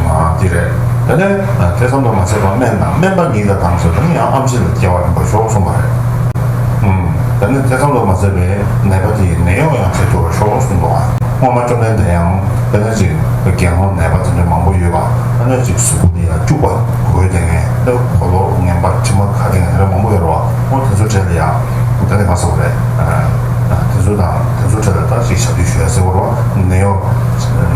ཨ་དེ་རེད། དེ་ནས་དེ་ཙམ་དུ་མ་ཟད་པར་སྨན་དང་སྨན་པ་ཉིད་ལ་དང་ཟེར་དུས་ཡང་ཨེམ་ཆི་ལ་སྐྱེ་བ་ལེན་པར་ཤོག་གསུངས་པ་རེད། ཨུམ། དེ་ནས་དེ་ཙམ་དུ་མ་ཟད་པའི་ནད་པ་དེ་ཡི་ནད་གཡོག་ཡང་བྱེད་ཐུབ་པར་ཤོག་གསུངས་འདུག་ཨ། སྔོན་མ་བཅོམ་ལྡན་འདས་ཡང་དེ་ནས་ཅིག་རྒན་སློང་ནད་པ་དེ་འདྲ་མང་པོ་ཡོད་པ། དེ་ནས་ཅིག་གཟུགས་པོ་དེ་ཡང་སྐྱུག་པ་གོས་དེ་ངན། དེ་གོས་ལོག་ངན་པ་དྲི་མ་ག་དེ་ངན་དེ་འདྲ་མང་པོ་ཡོད་རེད་བ། འོ་དེ་ཚོ་གྲས་ལ་ཡང་དེ་ནས་ག་ཟེར་དགོས་རེད། དེ་ཚོ་དང་དེ་ཚོ་གྲས་ལ་ད་ཅིག་ཞབས་འདེགས་ཞུ་ཡ་ཟེར་དགོས་རེད་བ། ནད་གཡོག་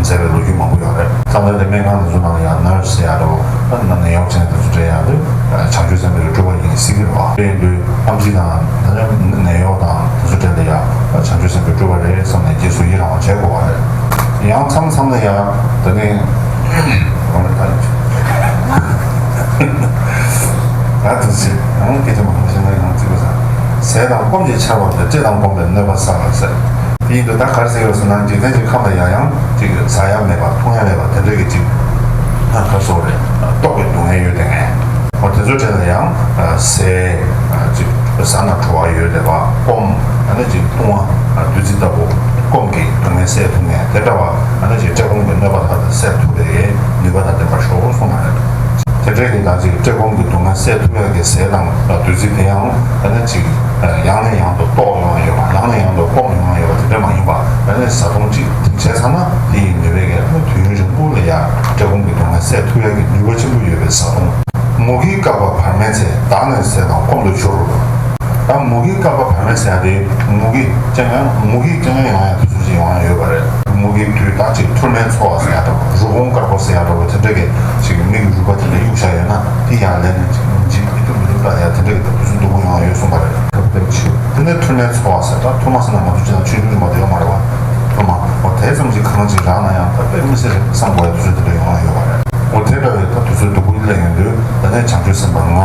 མཛད་པའི་ལོ་རྒྱུས་མང་པོ་ཡོད་རེད། ད་ལྟ་དེ་སྨན་ཁང་དེ་ཚོ་ནང་ལ་ཡང་ནར་སི་ཟེར་ཡ་འདྲ་བོ། ད་ནད་གཡོག་ཅན་དེ་ཚོ་གྲས་ཡང་དེ་བྱང་ཆུབ་སེམས་དཔའི་སྤྲུལ་པ་ཡིན་ཟེར་གྱི་རེད་བ། དེ་ཡིན་དུས་ཨེམ་ཆི་དང་ད་ནད་གཡོག་དང་ སུ་དྲན་ཏེ་ཡ། བྱང་ཆུབ་སེམས་དཔའི་སྤྲུལ་པ་རེད་བསམ་ནས་རྗེས་སུ་ཡི་རང་བ་བྱེད་དགོས་པ་རེད། ཡང་མཚམས་མཚམས་ལ་ཡ། ད་ནི། འོ་ན་ད། ད་དུ་ཟེར་ཡང་སྐད་ཆ་མང་པོ་ཞིག་ན་ཡང་བརྩི་དགོས་ས། ཟས་དང་སྐོམ་གྱིས་ཆགས་པ་དང་། བཀྲེས་དང་སྐོམ་པའི་གནོད་པ་བསལ་ལ་ཟེར། དེ་ཡིན་དུས་ད་ག་རེ་ཟེར་ཡོད་ཟེར་ན། འཇིག་རྟེན་གྱི་ཁམས་ལ་ཡང་ཡང་ཅིག་ཟ་ཡ་མེད་པ་འཐུང་ཡ་མེད་པ་དེ་འདྲ་གི་ཅིག་ཧ་ཁ་སོགས་རེད། ལྟོགས་པའི་སྡུག་བསྔལ་ཡོད་དེ་ངས། འོ་དེ་ཚོའི་གྲས་ལ་ཡང་ཟས་ཅིག་ཟ་ན་བྲོ་བ་ཡོད་བསྡད་པ། སྐོམ་ཨ་ནི་ཅིག་བཏུང་བ་བདུད་རྩི་ལྟ་བུ་སྐོམ་གྱི་སྡུག་བསྔལ་སེལ་ཐུབ་མཁན་དེ་འདྲ་བ་ཨ་ནི་ཅིག་བཀྲེས་སྐོམ་གྱི་གནོད་པ་དག་དང་སེལ་ཐུབ་པའི་ནུས་པ་དང་ལྡན་པར་ཤོག་གསུངས་པ་རེད། དེ་འདྲའི་གི་ད་ཅིག་བཀྲེས་སྐོམ་གྱི་སྡུག་བསྔལ་སེལ་ཐུབ་ཡག་གི་ཟས་དང་བདུད་རྩི་དེ་ཡང་ཨ་ནི་ཅིག་ཡང་ནས་ཡང་དུ་ལྟོགས་ཡོང་ཡ་ཡོད་པ། ཡང་ནས་ཡང་དུ་སྐོམ་ཡོང་ཡ་ཡོད་པ་དེ་འདྲ་མ་ཡིན་པ། ཨ་ནི་བཟའ་བཏུང་གཅིག་དེ་བྱས་ཚར་ན་དེ་ཡི་ནུས་པས་ཀྱང་ཨ་ནི་དུས་ཡུན་རིང་པོ་ལ་ཡ་བཀྲེས་སྐོམ་གྱི་སྡུག་བསྔལ་སེལ་ཐུབ་ཡག་གི་ནུས་པ་ཆེན་པོ་ཡོད་པའི་བཟའ་བཏུང་། མུ་གེས་བསྐལ་པ་བར་མའི་ཚེ། བདག་ནི་ཟས་དང་སྐོམ་དུ་གྱུར། ད་མུ་གེས་བསྐལ་པ་བར་མའི་ཟེར་ཡ་དེ། མུ་གེ་ཅང་ཡང་མུ་གེ་ཅང་ཡང་ཡོང་ཡ་དུས་ཚོད་ཅིག་ཡོང་ཡ་ཡོད་པ་རེད། མུ་གེའི་དུས་ད་ཅིག་ཐུར་མའི་ཚོ་བ་ཟེར་ཡ་འདྲ་བོ། རུས་གོང་དཀར་པོ་ཟེར་ཡ་འདྲ་བོ་དེ་འདྲ་གི་ཅིག་མིག་གི་རུས་པ་དེ་འདྲ་གཡུག་བཞག་ཡོད་ན་དེ་ཡར་ལེན་ནས་ཅིག་འཇིག་མི་ཐུབ་མི་ཐུབ་ལྟ་ཡ་དེ་འདྲ་གི་དུས་ཚོད་སྡུག་པོ་ཡོང་ཡ་ཡོད་གསུངས་པ་རེད། དེ་ནས་ཐུར་མའི་ཚོ་བ་ཟེར། ད་ཐུར་མ་ཟེར་ན་ང་ཚོ་ཅིག་ན་ཆུང་ཆུང་ཞིག་མ་གཏོགས་ཡོད་མ་རེད་བ། ཐུར་མ་འོ་དེ་ཙམ་ཅིག་གང་ཅིག་རག་ན་ཡང་ད་དཔེ་མི་སྲིད་རེད་བསམ་དགོས་ཡ་དུས་ཚོད་དེ་འདྲ་ཡོང་ཡ་ཡོད་པ་རེད། འོ་དེ་འདྲ་བའི་ད་དུས་ཚོད་སྡུག་པོ་སླེབས་ཡོང་དུས་ད་ནས་བྱང་ཆུབ་སེམས་དཔའ་ང་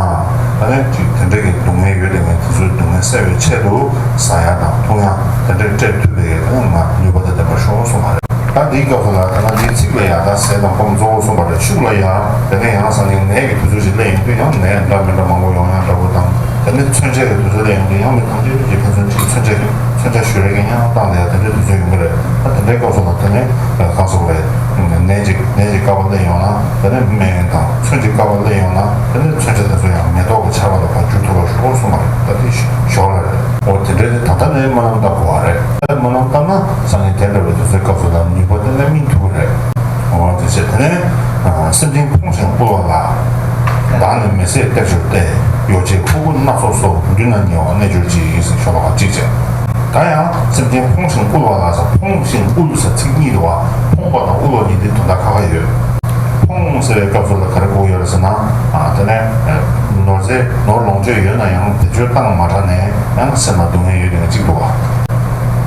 ད་ནས་ཅིག་དེ་འདྲ་གི་སྡུག་བསྔལ་ཡོད་དེ་ངས་དེ་ཚོའི་སྡུག་བསྔལ་སེལ་བའི་ཆེད་དུ་ཟ་ཡ་དང་འཐུང་ཡ་དེ་འདྲ་སྤྲད་ཐུབ་པའི་ད་ནས་ང་ནུས་པ་དང་ལྡན་པར་ཤོག་གསུངས་པ་རེད། ད་འདིའི་སྐབས་སུ་ལ་ད་ལྟ་འདིའི་ཚིག་ལ་ཡང་ད་ཟས་དང་སྐོམ་གཙོ་བོ་གསུངས་པ་རེད། ཤུགས་ལ་ཡང་དེ་ནས་ཡང་སང་ཉིན་ནད་ཀྱི་དུས་ཚོད་ཅིག་སླེབས་ཡོང་དུས་ཡང་ནད་འདྲ་མི་འདྲ་མང་པོ་ཡོང་ཡ་འདྲ་པོ་དང་། དེ་ནས་མཚོན་ཆ་གི་དུས་ཚོད་སླེབས་ཡོང་དུས་ཡང་མི་ཐམས་ཅད་ཀྱིས་ཕན་ཚུན་གཅིག་མཚོན་ཆ་གི་མཚོན་ཆ་གཞུ་རེས་ཀྱི་ཡང་བཏང་ནས་དེ་འདྲའི་དུས་ཚོད་ཡོང་གི་རེད། ད་དེ་འདྲའི་སྐབས་སུ་ལ་དེ་ནས་གང་སོང་རེད། ནད་ཀྱི་ནད་ཀྱི་བསྐལ་པ་སླེབས་ཡོང་ན་དེ་ནས་སྨན་དང་མཚོན་གྱི་བསྐལ་པ་སླེབས་ཡོང་ན་དེ་ནས་མཚོན་ཆ་དེ་ཚོ་ཡང་མེ་ཏོག་གི་ཆར་པ་ལ་ཕར་འགྱུར་ཐུབ་པ་ཤོག་གསུངས་པ་རེད། ད་དེ་ཞོར་ལ་རེད། འོ་དེ་འདྲའི་དེ་ད་ལྟ་ནས་སྨོན་ལམ་བཏབ་དགོས་པ་རེད། སྨོན་ལམ་བཏབ་ན་སང་ཉིན་དེ་འདྲ་བའི་དུས་ཚོད་སྐབས་སུ་ལ་ནུས་པ་དེ་ནས་སྨིན་ཐུབ་ཀྱི་རེད། འོ་དེ་བྱས་དེ་ནས་སེམས་ཅན་ཕོངས་ཤིང་དབུལ་བ་ལ། བདག་ནི་མི་ཟད་གཏེར་གྱུར་ཏེ། ཡོ་བྱད་ཕུར་བུ་སྣ་ཚོགས་སོགས། མདུན་ན་ཉེ་བར་གནས་གྱུར་ཅིག་ཟེར་ཤོ་ལོ་ཀ་གཅིག་བྱས། ད་ཡང་སེམས་ཅན་ཕོངས་ཤིང་དབུལ་བ་ལ་ཟེར། ཕོངས་ཤིང་དབུལ་ཟེར་ཚིག་གཉིས་འདུག་བ། ཕོངས་པ་དང་དབུལ་བ་གཉིས་འདི་དོན་དག་ཁ་ཁ་ཡོད། ཕོངས་ཟེར་བའི་སྐབས་སུ་ལ་ག་རེ་གོ་ཡོད་རེད་ཟེར་ན། ཨ་དེ་ནས་ནོར་རྫས་ནོར་ལོངས་སྤྱོད་ཡོད་ན་ཡང་བེད་སྤྱོད་བཏང་མ་དྲགས་ནས་ཡང་སེམས་ལ་སྡུག་བསྔལ་ཡོད་དེ་གཅིག་འདུག་བ།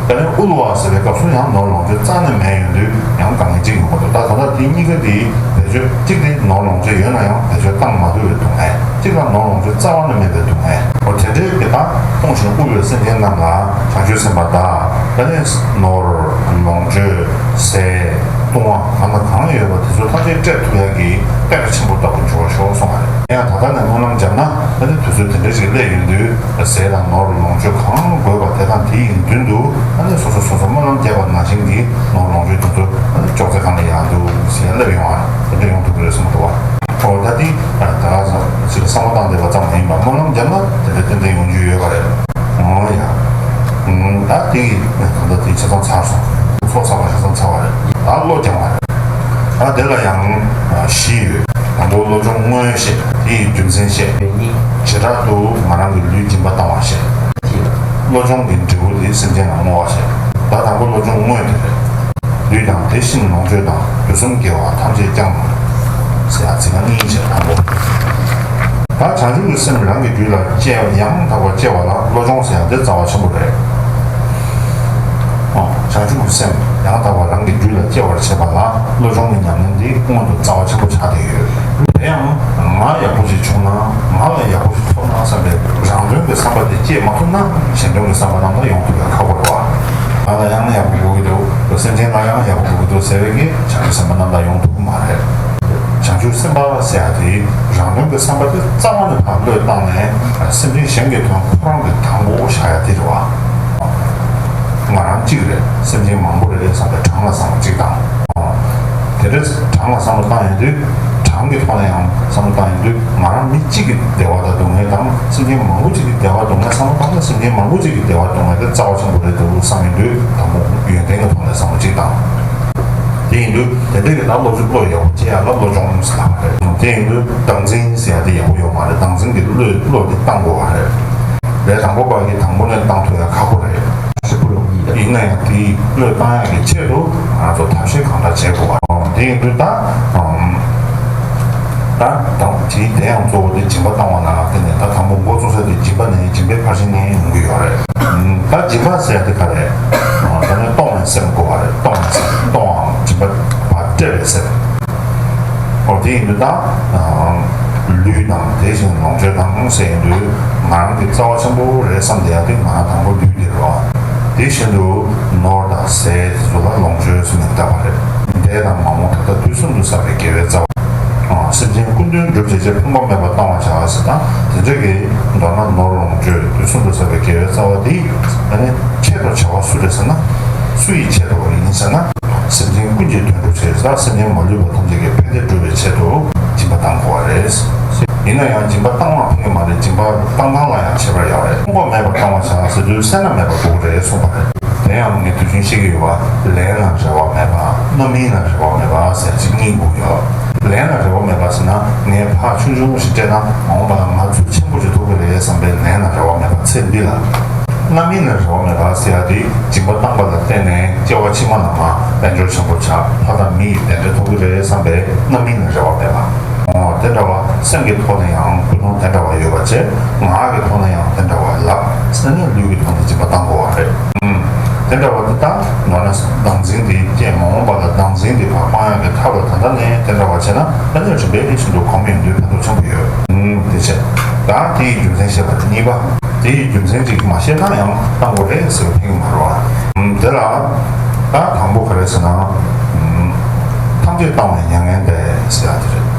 དེ་ནས་དབུལ་བ་ཟེར་བའི་སྐབས་སུ་ཡང་ནོར་ལོངས་སྤྱོད་རྩ་ནས་མེད་ཡོང་དུས་ཡང་དཀའ་ངལ་གཅིག་ཡོང་གི་འདུག་ད་ད་ལྟ་དེ་གཉིས་ཀ་དེ་བེད་སྤྱོད་གཅིག་དེ་ནོར་ལོངས་སྤྱོད་ཡོད་ན་ཡང་བེད་སྤྱོད་བཏང་མ་ཐུབ་པའི་སྡུག་བསྔལ། གཅིག་ལ་ནོར་ལོངས་སྤྱོད་རྩ་བ་ནས་མེད་པའི་སྡུག་བསྔལ། འོ་དེ་འདྲའི་གི་ད་ཕོངས་ཤིང་དབུལ་བའི་སེམས་ཅན་རྣམས་ལ་བྱང་ཆུབ་སེམས་དཔའ་བདག་ད་ནི་ནོར་ལོངས་སྤྱོད་ཟས་བཏུང་བ་གང་དང་གང་ཡོད་པ་དེ་ཚོ་ཐམས་ཅད་སྤྲད་ཐུབ་ཡག་གི་གཏེར་ཆེན་པོ་ལྟ་བུ་འབྱོར་ཤོག་གསུངས་པ་རེད། ཡང་ད་ལྟ་ནས་སྨོན་ལམ་བརྒྱབ་ན་ད་ནི་དུས་ཚོད་དེ་འདྲ་ཞིག་སླེབས་ཡོང་དུས། ཟས་དང་ནོར་ལོངས་སྤྱོད་གང་དགོས་པ་དེ་དང་དེ་ཡི་མདུན་དུ་ཨ་ནི་སོ་སོ་སོ་སོ་སྨོན་ལམ་བརྒྱབ་པ་ནང་བཞིན་གྱི་ནོར་ལོངས་སྤྱོད་དེ་ཚོ་ཨ་ནི་ཅོག་ཙེ་སྒང་ལ་ཡར་འདུག་ཟེར་སླེབས་ཡོང་བ་དེ་འདྲ་ཡོང་ཐུབ་ཀྱི་རེད་བསམ་གྱི་འདུག་བ། འོ་ད་འདི་ད་ག་ཅིག་ལ་བསམ་བློ་བཏང་བསྡད་པ་ཙམ་མ་ཡིན་པར་སྨོན་ལམ་བརྒྱབ་ན་དེ་འདྲ་ཏན་ཏན་ཡོང་རྒྱུ་ཡོད་པ་རེད། འོ་ཡ། ད་དེ་ད་ལྟ་དེ་ཆ་ཚང་ཚར་སོང་། ཚོགས་བསགས་པ་ཆ་ཚང་ཚར་བ་རེད། ད་བློ་སྦྱང་བ་རེད། ད་དེ་ལ་ཡང་བཞི་ཡོད། དང་པོ་བློ་སྦྱོང་དངོས་བཤད། དེ་ཡི་རྒྱུ་མཚན་བཤད། བྱེ་བྲག་ཏུ་ང་རང་གི་ལུས་སྦྱིན་པ་བཏང་བ་བཤད། བློ་སྦྱོང་གི་འབྲས་བུ་དེ་སེམས་ཅན་ལ་བསྔོ་བ་བཤད། ད་དང་པོ་བློ་སྦྱོང་དངོས་དེ་རེད། ལུས་དང་དེ་བཞིན་ལོངས་སྤྱོད་དང་། དུས་གསུམ་དགེ་བ་ཐམས་ཅད་ཀྱང་། ཟེར་ཡ་ཚིག་རྐང་གཉིས་བྱས་དང་པོ། ད་བྱང་ཆུབ་ཀྱི་སེམས་རང་གི་རྒྱུད་ལ་སྐྱེ་ཡང་དག་པར་སྐྱེ་བ་ལ་བློ་སྦྱོང་ཟེར་ཡ་དེ་རྩ་བ་ཆེན་པོ་རེད། ཨོ། བྱང་ཆུབ་ཀྱི་སེམས་ཡང་དག་པར་རང་གི་རྒྱུད་ལ་སྐྱེ་བར་བྱེད་པ་ལ་བློ་སྦྱོང་གི་ཉམས་ལེན་འདི་སྔོན་དུ་རྩ་བ་ཆེན་པོ་ཆགས་བསྡད་ཡོད། དེ་ཡང་ང་ཡག་པོ་ཞིག་བྱུང་ན། ང་ལ་ཡག་པོ་ཞིག་ཐོབ་ན་བསམ་པའི་རང་དོན་གྱི་བསམ་པ་དེ་སྐྱེས་མ་ཐུབ་ན་གཞན་དོན་གྱི་བསམ་པ་རྣམ་དག་ཡོང་ཐུབ་ཡ་ཁག་པོ་རེད་བ། ང་ལ་ཡང་ཡག་པོ་དགོས་ཀྱི་འདུག་སེམས་ཅན་ལ་ཡང་ཡག་པོ་དགོས་ཀྱི་འདུག་ཟེར་བའི་གི་བྱང་ཆུབ་སེམས་དཔའ་རྣམ་དག་ཡོང་ཐུབ་ཀྱི་མ་རེད། བྱང་ཆུབ་སེམས་དཔའ་ཟེར་ཡ་དེ་རང་དོན་གྱི་བསམ་པ་དེ་རྩ་བ་ནས་ཕར་བློས་བཏང་ནས་སེམས་ཅན་གཞན་གྱི་དོན་ཁོ་རང་གི་དང་པོ་བཞག་ཡ་དེ་རེད་བ། ང་རང་གཅིག་རེད། སེམས་ཅན་མང་པོ་རེད་བསམ་པའི་གྲངས་ལ་བསམ་པ་གཅིག་དང་། དེ་འདྲ་གྲངས་ལ་བསམ་བློ་བཏང་ཡོང་དུས། གྲངས་ཀྱི་ཐོག་ནས་ཡང་བསམ་བློ་བཏང་ཡོང་དུས། ང་རང་མི་གཅིག་གི་བདེ་བ་དང་སྡུག་བསྔལ་དང་། སེམས་ཅན་མང་པོ་གཅིག་གི་བདེ་བ་སྡུག་བསྔལ་བསམ་བློ་བཏང་ན། སེམས་ཅན་མང་པོ་གཅིག་གི་བདེ་བ་སྡུག་བསྔལ་དེ་རྩ་བ་ཆེན་པོ་རེད་འདུག་བསམ་ཡོང་དུས། དང་པོ་ཡོན་ཏན་གྱི་ཐོག་ནས་བསམ་བློ་གཅིག་བཏང་། དེ་ཡིན་དུས་དེ་འདྲ་གི་ད་བློ་གཅིག་བློ་ཡག་པོ་སྐྱེ་ཡ་ལ་བློ་སྦྱོང་ཟེར་ལབ་པ་རེད། དེ་ཡིན་དུས་བདག་འཛིན་ཟེར་ཡ་དེ་ཡག་པོ་ཡོད་མ་རེད། བདག་འཛིན་གྱི་བློས་བློ་དེ་བཏང་དགོས་པ་རེད། ལས་དང་པོ་པ་གིས་དང་པོ་ནས་བཏང་ཐུབ་ཡ་ཁག་པོ་རེད། ཡིན་ན་ཡང་དེའི་བློས་བཏང་ཡག་གི་ཆེད་དུ་ང་ཚོ་ཐབས་ཤེས་གང་དྲག་བྱེད་དགོས་པ། དེ་ཡིན་དུས་ད་ད་དང་དེའི་དེ་ཡང་གཙོ་བོ་དེ་སྦྱིན་པ་བཏང་བ་ན་བརྟེན་ནས། ད་དང་པོ་འགོ་བཙུགས་ས་དེ་སྦྱིན་པ་ནས། སྦྱིན་པའི་ཕར་ཕྱིན་ནས་ཡོང་གི་ཡོད་རེད། ད་སྦྱིན་པ་ཟེར་ཡ་དེ་ག་རེད། ཨ། ད་ནི་གཏོང་བའི་སེམས་དགོས་པ་རེད། གཏོང་བའི་སེམས། གཏོང་བའམ་སྦྱིན་པ་ཕར་སྤྲད་པའི་སེམས། འོ་དེ་ཡིན་དུས་ད། ཨ། ལུས་དང་དེ་བཞིན་ལོངས་སྤྱོད་དང་ཟེར་ཡིན་དུས་ང་རང་གི་རྩ་བ་ཆེན་པོ་རེད་བསམ་བསྡད་ཡ་དེ་ང་རང་དང་པོ་ལུས་དེ་རེད་བ། དེ་བཞིན་དུ་ནོར་དང་ཟས་དེ་ཚོ་ལ་ལོངས་སྤྱོད་ཟེར་མིང་བཏགས་པ་རེད། འབྲས་དང་མ་འོངས་ད་ལྟ་དུས་གསུམ་དུ་བསགས་པའི་དགེ་བའི་རྩ་བ། ཨ། སེམས་ཅན་ཀུན་དོན་སྒྲུབ་བྱེད་ཅེས། ཕོངས་པ་མེད་པར་གཏང་བར་བྱ་ཟེར། ད་དེ་འདྲ་གི་མདོར་ན་ནོར་ལོངས་སྤྱོད་དུས་གསུམ་དུ་བསགས་པའི་དགེ་བའི་རྩ་བ་འདི་ཨ་ནི་ཆེད་དུ་བྱ་བ་སུ་རེད་ཟེར་ན། སུ་ཡི་ཆེད་དུ་ཡིན་ཟེར་ན། སེམས་ཅན་ཀུན་གྱི་དོན་སྒྲུབ་ཆེད། ད་སེམས་ཅན་མ་ལུས་པ་ཐམས་ཅད་ཀྱི་ཕན་བདེ་སྒྲུབ་པའི་ཆེད་དུ་སྦྱིན་པ་གཏང་དགོས་པ་རེད། ཡིན་ན་ཡང་སྦྱིན་པ་གཏང་བ་ཕན་གྱི་མ་རེད། སྦྱིན་པ་གཏང་སྟངས་ལ་ཡང་ཁྱད་པར་ཡོད་རེད། ཕོངས་པ་མེད་པར་གཏང་བར་བྱ་ཟེར་དུས་སེར་སྣ་མེད་པར་དགོས་ཀྱི་རེད་གསུངས་པ་རེད། དེ་ཡང་ངས་དུས་རྒྱུན་བཤད་ཀྱི་ཡོད་པ། ལན་ལ་རེ་བ་མེད་པ། རྣམ་སྨིན་ལ་རེ་བ་མེད་པ་ཟེར་གཅིག་གཉིས་དགོས་ཡོད། ལན་ལ་རེ་བ་མེད་པ་ཟེར་ན། ངས་ཕར་ཆུང་ཆུང་ཞིག་སྤྲད་ན་མ་འོངས་པ་ལ་ང་ཚུར་ཆེན་པོ་ཞིག་ཐོབ་ཀྱི་རེད་བསམ་པའི་ལན་ལ་རེ་བ་མེད་པ། ཚེ་འདི་ལ། རྣམ་སྨིན་ལ་རེ་བ་མེད་པ་ཟེར་ཡ་དེ། སྦྱིན་པ་བཏང་པ་ལ་བརྟེན་ནས་སྐྱེ་བ་ཕྱི་མ་ལ་ང་དལ་འབྱོར་ཆེན་པོ་ཆགས། ལྷ་དང་མི་ཡི་བདེ་འབྲས་ཐོབ་ཀྱི་རེད་བསམ་པའི་རྣམ་སྨིན་ལ་རེ་བ་མེད་པ། འོ་དེ་འདྲ་བ་སེམས་ཀྱི་ཐོག་ནས་ཡང་ཀུན་སློང་དེ་འདྲ་བ་ཡོད་པ་བྱས། ངག་གི་ཐོག་ནས་ཡང་དེ་འདྲ་བ་ལབ་ཟེར་ནས་ལུས་ཀྱི་ཐོག་ནས་སྦྱིན་པ་བཏང་དགོས་པ་རེད། ཨུམ། དེ་འདྲ་བ་དེ་ལྟར་མདོར་ན་བདག་འཛིན་དེ་སྐྱེས། མ་འོངས་པ་ལ་བདག་འཛིན་དེ་ཕར་སྤང་ཡག་གི་ཐབས་ལ་ད་ལྟ་ནས་དེ་འདྲ་བ་བྱས་ན། ཨ་ནི་རིམ་པས་ཨེ་ཤིན་ཏུ་གོམས་ཡོང་དུས་ཕན་ཐོགས་ཆེན་པོ་ཡོད། ཨུམ། དེ་བྱས། ད་དེའི་རྒྱུ་མཚན་བཤད་པ་རེད། གཉིས་པ། དེ་ཡི་རྒྱུ་མཚན་ཅིག་མ་ཤེས་ན་ཡང་བཏང་དགོས་རེད་ཟེར་བ་ཕན་གྱི་མ་རེད་བ། ཨུམ། དེ་ལ་ད་དང་པོ་ག་རེ་ཟེར་ན། ཨུམ། ཐམས་ཅད་གཏོང་བའི་མྱ་ངན་འདས་ཟེར་ཡ་དེ་རེད།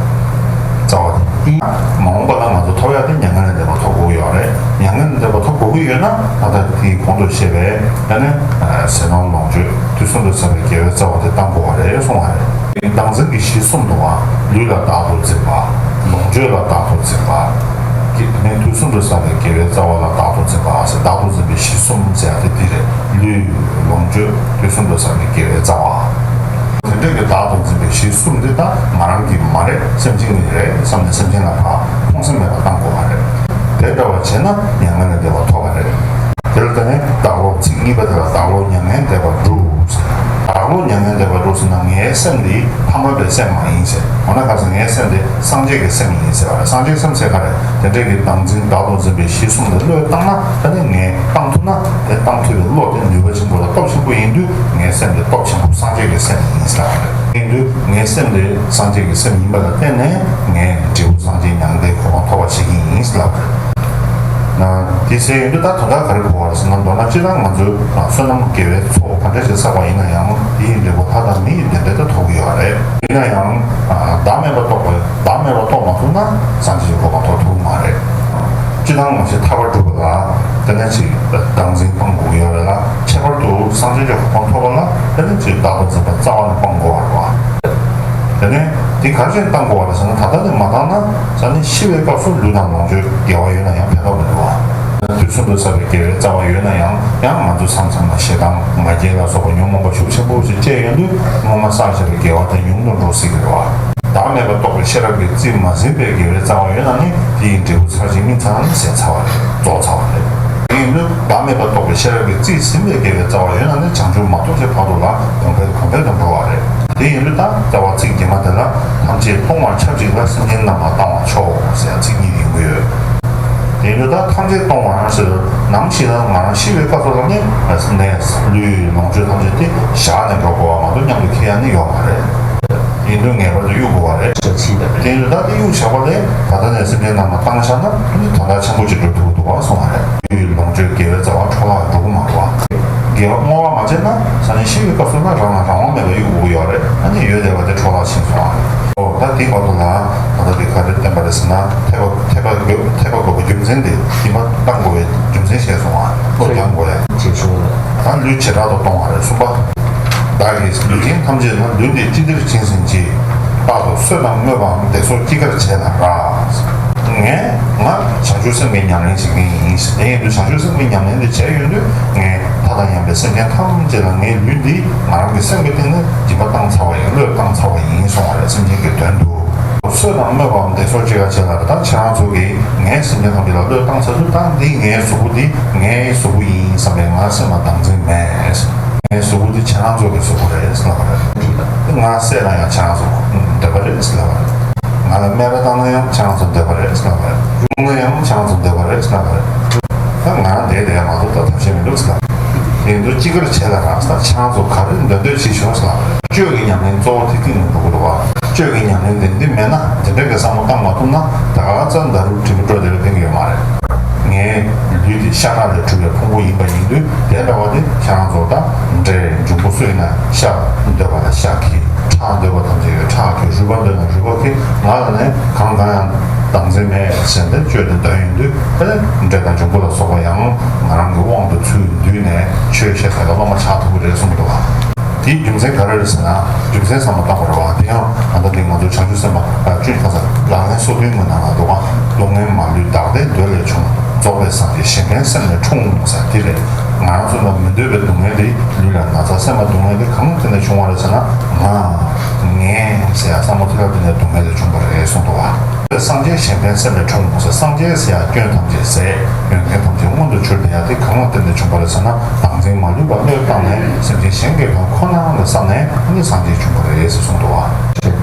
རྩ་བ་དེ། མ་འོངས་པ་ལ་ང་ཚོ་ཐོབ་ཡ་དེ་མྱ་ངན་ལས་འདས་པ་ཐོབ་དགོས་ཀྱི་ཡོད་རེད། མྱ་ངན་ལས་འདས་པ་ཐོབ་དགོས་ཀྱི་ཡོད་ན། ད་ལྟ་དེའི་གོང་དུ་བཤད་པའི་ད་ནི་ཟས་ནོར་ལོངས་སྤྱོད་དུས་གསུམ་དུ་བསགས་པའི་དགེ་བའི་རྩ་བ་དེ་བཏང་དགོས་པ་རེད་གསུངས་པ་རེད། བདག་འཛིན་གྱི་གཞི་གསུམ་འདུག་བ། ལུས་ལ་བདག་ཏུ་འཛིན་པ། ལོངས་སྤྱོད་ལ་བདག་ཏུ་འཛིན་པ། དེ་ནས་དུས་གསུམ་དུ་བསགས་པའི་དགེ་བའི་རྩ་བ་ལ་བདག་ཏུ་འཛིན་པ་ཟེར། བདག་ཏུ་འཛིན་པའི་གཞི་གསུམ་ཟེར་ཡ་དེ་འདི་རེད། ལུས། ལོངས་སྤྱོད། དུས་གསུམ་དུ་བསགས་པའི་དགེ་བའི་རྩ་བ། དེ་འདྲ་གི་བདག་ཏུ་འཛིན་པའི་གཞི་གསུམ་འདི་ད་ང་རང་གི་མ་རེད། སེམས་ཅན་གྱི་རེད་བསམ་ནས་སེམས་ཅན་ལ་ཕར་ཕོངས་སེམས་མེད་པར་བཏང་དགོས་པ་རེད། དེ་འདྲ་བ་བྱས་ན་མྱ་ངན་ལས་འདས་པ་ཐོབ་པ་རེད། དེ་ལ་ད་ནི་བདག་བློ། ཚིག་གཉིས་པ་དེ་ལ་བདག་བློ་མྱ་ངན་འདས་པར་སྒྲུབ་ཟེར། བདག་བློ་མྱ་ངན་འདས་པར་སྒྲུབ་ཟེར་ན་ངའི་སེམས་འདི་ཕ་མ་པའི་སེམས་མ་ཡིན་ཟེར། འོ་ན་ག་ཟེར། ངའི་སེམས་འདི་སངས་རྒྱས་ཀྱི་སེམས་ཡིན་ཟེར་བ་རེད། སངས་རྒྱས་སེམས་ཟེར་ག་རེ། དེ་འདྲས་ཀྱི་བདག་འཛིན་བདག་ཏུ་འཛིན་པའི་གཞི་གསུམ་ལ་བློས་བཏང་ན། ད་ནི་ངས་བཏང་ཐུབ་ན། དེ་བཏང་ཐུབ་པའི་བློ་དེ་ནུས་པ་ཆེན་པོ་ལ་སྟོབས་ཆེན་པོ་ཡིན་དུས། ངའི་སེམས་དེ་སྟོབས་ཆེན་པོ་སངས་རྒྱས་ཀྱི་སེམས་ཡིན་ཟེར་བ་རེད། ཡིན་དུས་ངའི་སེམས་དེ་སངས་རྒྱས་ཀྱི་སེམས་ཡིན་པ་ལ་བརྟེན་ནས་ངས་འབྲས་བུ་སངས་རྒྱས་མྱ་ངན་འདས་གོ་འཕང་ཐོབ་པ་བྱེད་ཀྱི་ཡིན་ཟེར་ལབ་པ་རེད། ན། དེ་ཟེར་ཡོང་དུས་ད་དོན་དག་ག་རེ་གོ་བ་རེད་ཟེར་ན། མདོར་ན་སྤྱིར་བཏང་ང་ཚོས་བསོད་ནམས་དགེ་བའི་ཚོགས་ག་འདྲ་ཞིག་བསགས་པ་ཡིན་ན་ཡང་། དེ་ཡི་འབྲས་བུ་ལྷ་དང་མི་ཡི་བདེ་འབྲས་དེ་ཐོབ་ཀྱི་ཡོད་རེད། ཡིན་ན་ཡང་བདག་མེད་པ་རྟོགས་པའི། བདག་མེད་པ་རྟོགས་མ་ཐུབ་ན་སངས་རྒྱས་ཀྱི་གོ་འཕང་ཐོབ་ཐུབ་ཀྱི་མ་རེད། སྤྱིར་བཏང་ང་ཚོས་ཐར་པ་སྒྲུབ་པ་ལ་དེ་ནས་ཅིག་བདག་འཛིན་སྤང་དགོས་ཀྱི་ཡོད་རེད་ལ། ཁྱད་པར་དུ་སངས་རྒྱས་ཀྱི་གོ་འཕང་ཐོབ་པ་ལ་དེ་ནས་ཅིག་བདག་ཏུ་འཛིན་པ་རྩ་བ་ནས་སྤང་དགོས་པ་རེད་བ། དེ་ནས་དེ་ག་རེ་བྱས་ནས་བཏང་དགོས་པ་རེད་ཟེར་ན། ད་ལྟ་ནས་མ་བཏང་ན་ས་ནས་ཤི་བའི་སྐབས་སུ་ལུས་དང་ལོངས་སྤྱོད་དགེ་བ་ཡོད་ན་ཡང་ཕན་ཐོགས་མི་འདུག་བ། དུས་གསུམ་དུ་བསགས་པའི་དགེ་བའི་རྩ་བ་ཡོད་ན་ཡང་། ཡང་ང་ཚོ་མཚམས་མཚམས་ལ་ཞེ་སྡང་ང་རྒྱལ་ལ་སོགས་པ་ཉོན་མོངས་པ་ཤུགས་ཆེན་པོ་ཞིག་སྐྱེས་ཡོང་དུས། སྔོན་མ་བསགས་བཞག་པའི་དགེ་བ་དེ་ཉུང་དུ་འགྲོ་སྲིད་ཀྱི་རེད་བ། བདག་མེད་པ་རྟོགས་པའི་ཤེས་རབ་ཀྱིས་རྩིས་མ་ཟིན་པའི་དགེ་བའི་རྩ་བ་ཡོད་ན་ནི། དེ་ཡི་འབྲས་བུ་ཚར་གཅིག་སྨིན་ཚར་ནས་ཟད་ཚར་བ་རེད། རྫོགས་ཚར་བ་རེད། དེ་ཡིན་དུས་བདག་མེད་པ་རྟོགས་པའི་ཤེས་རབ་ཀྱིས་རྩིས་ཟིན་པའི་དགེ་བའི་རྩ་བ་ཡོད་ན་ནི། བྱང་ཆུབ་མ་ཐོབ་ཀྱི་བར་དུ་ལ་གོང་འཕེལ་གོང་འཕེལ་དུ་འགྲོ་བ་རེད། དེ་ཡིན་དུས་ད་རྩ་བ་ཚིག་རྗེས་མ་དེ་ལ། ཐམས་ཅད་གཏོང་བར་ཆབས་ཅིག་ལ། སེམས་ཅན་རྣམས་ལ་གཏང་བ་མཆོག་ཟེར་ཡ་ཚིག་གཉིས་ཡོང་གི་ཡོད། དེ་ཡིན་དུས་ད་ཐམས་ཅད་གཏོང་བ་ཟེར། ནམ་ཞིག་ལ་ང་རང་ཤི་བའི་སྐབས་སུ་ལ་ནི་ནས་ལུས་ལོངས་སྤྱོད་ཐམས་ཅད་དེ་བཞག་ནས་འགྲོ་དགོས་པ་མ་གཏོགས་མཉམ་དུ་འཁྱེར་ཡ་ནི་ཡོད་མ་རེད། ཡིན་དུས་ངེས་པར་དུ་གཡུག་དགོས་པ་རེད། ཞག་ཕྱིན་པ་རེད། དེ་ཡིན་དུས་ད་དེ་གཡུག་བཞག་པ་ལས་ད་ལྟ་ནས་སེམས་ཅན་རྣམས་ལ་བཏང་བཞག་ན་ནི་དོན་དག་ཆེན་པོ་ཅིག་འགྲུབ་ཐུབ་འདུག་གསུངས་པ་རེད། ལུས་ལོངས་སྤྱོད་དགེ་བའི་རྩ་བ་འཕྲོ་བརླག་འགྲོ་གི་མ་རེད་བ། དགེ་བ་བསྔོ་བ་མ་བྱས་ན་ས་ནས་ཤི་བའི་སྐབས་སུ་ལ་རང་ལ་རང་དབང་མེད་པར་གཡུག་དགོས་ཀྱི་ཡོད་རེད། ཨ་ནི་ཡོད་བསྡད་པ་དེ་འཕྲོ་བརླག་ཕྱིན་སོང་བ། ཨོ་ད་དེའི་བར་དུ་ལ་ད་ལྟ་དེ་ག་རེ་བསྟན་པ་རེད་ཟེར་ན། འཐད་པ་འཐད་པ་དགོས། འཐད་པ་དགོས་པའི་རྒྱུ་མཚན་དེ། སྦྱིན་པ་གཏང་དགོས་པའི་རྒྱུ་མཚན་བཤད་སོང་བ། བློ་སྦྱང་དགོས་ཡ། ཅེས་ཞུ་བ་ལ། ད་ལུས་བྱེ་བྲག་ཏུ་གཏོང་བ་རེད། གསུམ་པ། བདག་གིས་ལུས་ཅན་ཐམས་ཅད་ལ། ལུས་འདི་ཅི་བདེར་བྱིན་ཟིན་ཅིག། རྟག་ཏུ་གསོད་དང་རྨོས་པའམ་བདེ་སོགས་ཅི་དགར་བྱེད་ལ་རག། ངས་ང་བྱང་ཆུབ་སེམས་ཀྱི་ཉམས་ལེན་བྱེད་མཁན་ཡིན། དེ་ཡིན་དུས་བྱང་ཆུབ་སེམས་ཀྱི་ཉམས་ལེན་འདི་བྱས་ཡོང་དུས། ངས་ཐ་དང་ཡང་པའི་སེམས་ཅན་ཐམས་ཅད་ལ་ངའི་ལུས་འདི་ང་རང་གི་སེམས་ཀྱི་སྟེང་ནས་སྦྱིན་པ་བཏང་ཚར་བ་ཡིན། བློས་བཏང་ཚར་བ་ཡིན་གསུངས་པ་རེད། སེམས་ཅན་གྱི་དོན་དུ། གསོད་དང་རྨོས་པའམ་བདེ་སོགས་ཅི་དགར་བྱེད་ལ་རག། ད་ཁྱེད་རང་ཚོ་གིས་ངའི་སེམས་ཅན་ཐམས་ཅད་ལ་བློས་བཏང་ཚར་དུས། ད་འདི་ངའི་གཟུགས་པོ་འདི་ངའི་གཟུགས་པོ་ཡིན་བསམ་པའི་ང་སེམས་ལ་བདག་འཛིན་མེད། ངའི་གཟུགས་པོ་འདི་ཁྱེད་རང་ཚོ་གི་གཟུགས་པོ་རེད་ཟེར་ལབ་པ་རེད། ང་བསད་ན་ཡང་ཁྱེད་རང་ཚོ་འདོད་པ་རེད་ཟེར་ལབ་པ་རེད། ང་ལ་སྨད་ར་བཏང་ན་ཡང་ཁྱེད་རང་ཚོ་འདོད་པ་རེད་ཟེར་ལབ་པ་རེད། རུང་ན་ཡང་ཁྱེད་རང་ཚོ་འདོད་པ་རེད་ཟེར་ལབ་པ་རེད། ད་ང་རང་བསྡད་བསྡད་མ་གཏོགས་ད་ཐབས་ཤེས་མི་འདུག་ཟེར། དེ་ཡིན་དུས་ཅི་དགར་བྱེད་ལ་རག་ཟེར། ཁྱེད་རང་ཚོ་ག་རེ་འདོད་འདོད་བྱེད་ཤོག་ཟེར། གཅོད་ཀྱི་ཉམས་ལེན་གཙོ་བོ་དེ་གཅིག་ནས་འགྲོ་གི་འདུག་བ། གཅོད་ཀྱི་ཉམས་ལེན་དེ་འདི་མེད་ན། དེ་འདྲ་གི་བསམ་བློ་བཏང་མ་ཐུབ་ན། ད་ག་ཚོད་འདྲ་རུ་དྲི་མི་སྤྲོ་དེ་ལ་ཕན་གྱི་ཡོད་མ་རེད། ངའི་ལུས་དེ་ཤ་ཁྲག་ལས་གྲུབ་པའི་ཕུང་པོ་ཡིན་པ་ཡིན་དུས། དེ་འདྲ་བ་དེ་ཁྱེད་རང་ཚོ་ད་འདྲེ་འབྱུང་པོ་སུ་ཡིན་ན་ཤ་འདོད་པ་ལ་ཤ་ཁྱེར། ཁྲག་འདོད་པ་ཐམས་ཅད་ཀྱིས་ཁྲག་ཁྱེར། རུས་པ་འདོད་ན་རུས་པ་ཁྱེར། ང་ལ་ནི་གང་གང་ཡང་བདག་འཛིན་མེད་ཟེར་ཏེ་གཅོད་དེ་འདོན་ཡོང་དུས། དེ་ནི་འདྲེ་དང་འབྱུང་པོ་ལ་སོགས་པ་ཡང་ང་རང་གི་དབང་དུ་ཚུར་འདུས་ནས་ཆོས་བཤད་ས་ལ་སློབ་མ་ཆགས་ཐུབ་ཀྱི་རེད་གསུངས་འདུག་བ། དེའི་རྒྱུ་མཚན་ག་རེ་རེད་ཟེར་ན། རྒྱུ་མཚན་བསམ་བློ་བཏང་བ་རེད་བ། དེ་ཡང་ད་ལྟ་འདི་ང་ཚོ་བྱང་ཆུབ་སེམས་དཔའ་ཨ་བཅུ་ཐ་ས་ལག་ལེན་སོ་བདུན་གྱི་ནང་ལ་འདུག་ག་སྡུག་བསྔལ་མ་ལུས་བདག་ལྟའི་འདོད་ལས་བྱུང་། རྫོགས་པའི་སངས་རྒྱས་གཞན་ཕན་སེམས་ལས་འཁྲུངས་ཟེར་དེ་རེད། ང་རང་ཚོ་ལ་མི་འདོད་པའི་སྡུག་བསྔལ་དེ། ལུས་ལ་ན་ཚ། སེམས་ལ་སྡུག་བསྔལ་དེ་གང་ཐད་ནས་བྱུང་བ་རེད་ཟེར་ན། ང་ངས་ཟེར་ཡ་བསམ་བློ་དེ་ལ་བརྟེན་ནས་སྡུག་བསྔལ་དེ་བྱུང་བ་རེད་གསུངས་འདུག་བ། སངས་རྒྱས་གཞན་ཕན་སེམས་ལས་འཁྲུངས་ཟེར། སངས་རྒྱས་ཟེར་ཡ་སྐྱོན་ཐམས་ཅད་ཟད། ཡོན་ཏན་ཐམས་ཅད་མངོན་དུ་གྱུར་བསྡད་ཡ་དེ་གང་ལ་བརྟེན་ནས་བྱུང་བ་རེད་ཟེར་ན། བདག་འཛིན་མ་ལུས་པ་བློས་བཏང་ནས། སེམས་ཅན་གཞན་གྱི་དོན་ཁོ་ན་ལ་བསམས་ནས་ནི་སངས་རྒྱས་བྱུང་བ་རེད་ཟེར་གསུངས་འདུག་བ།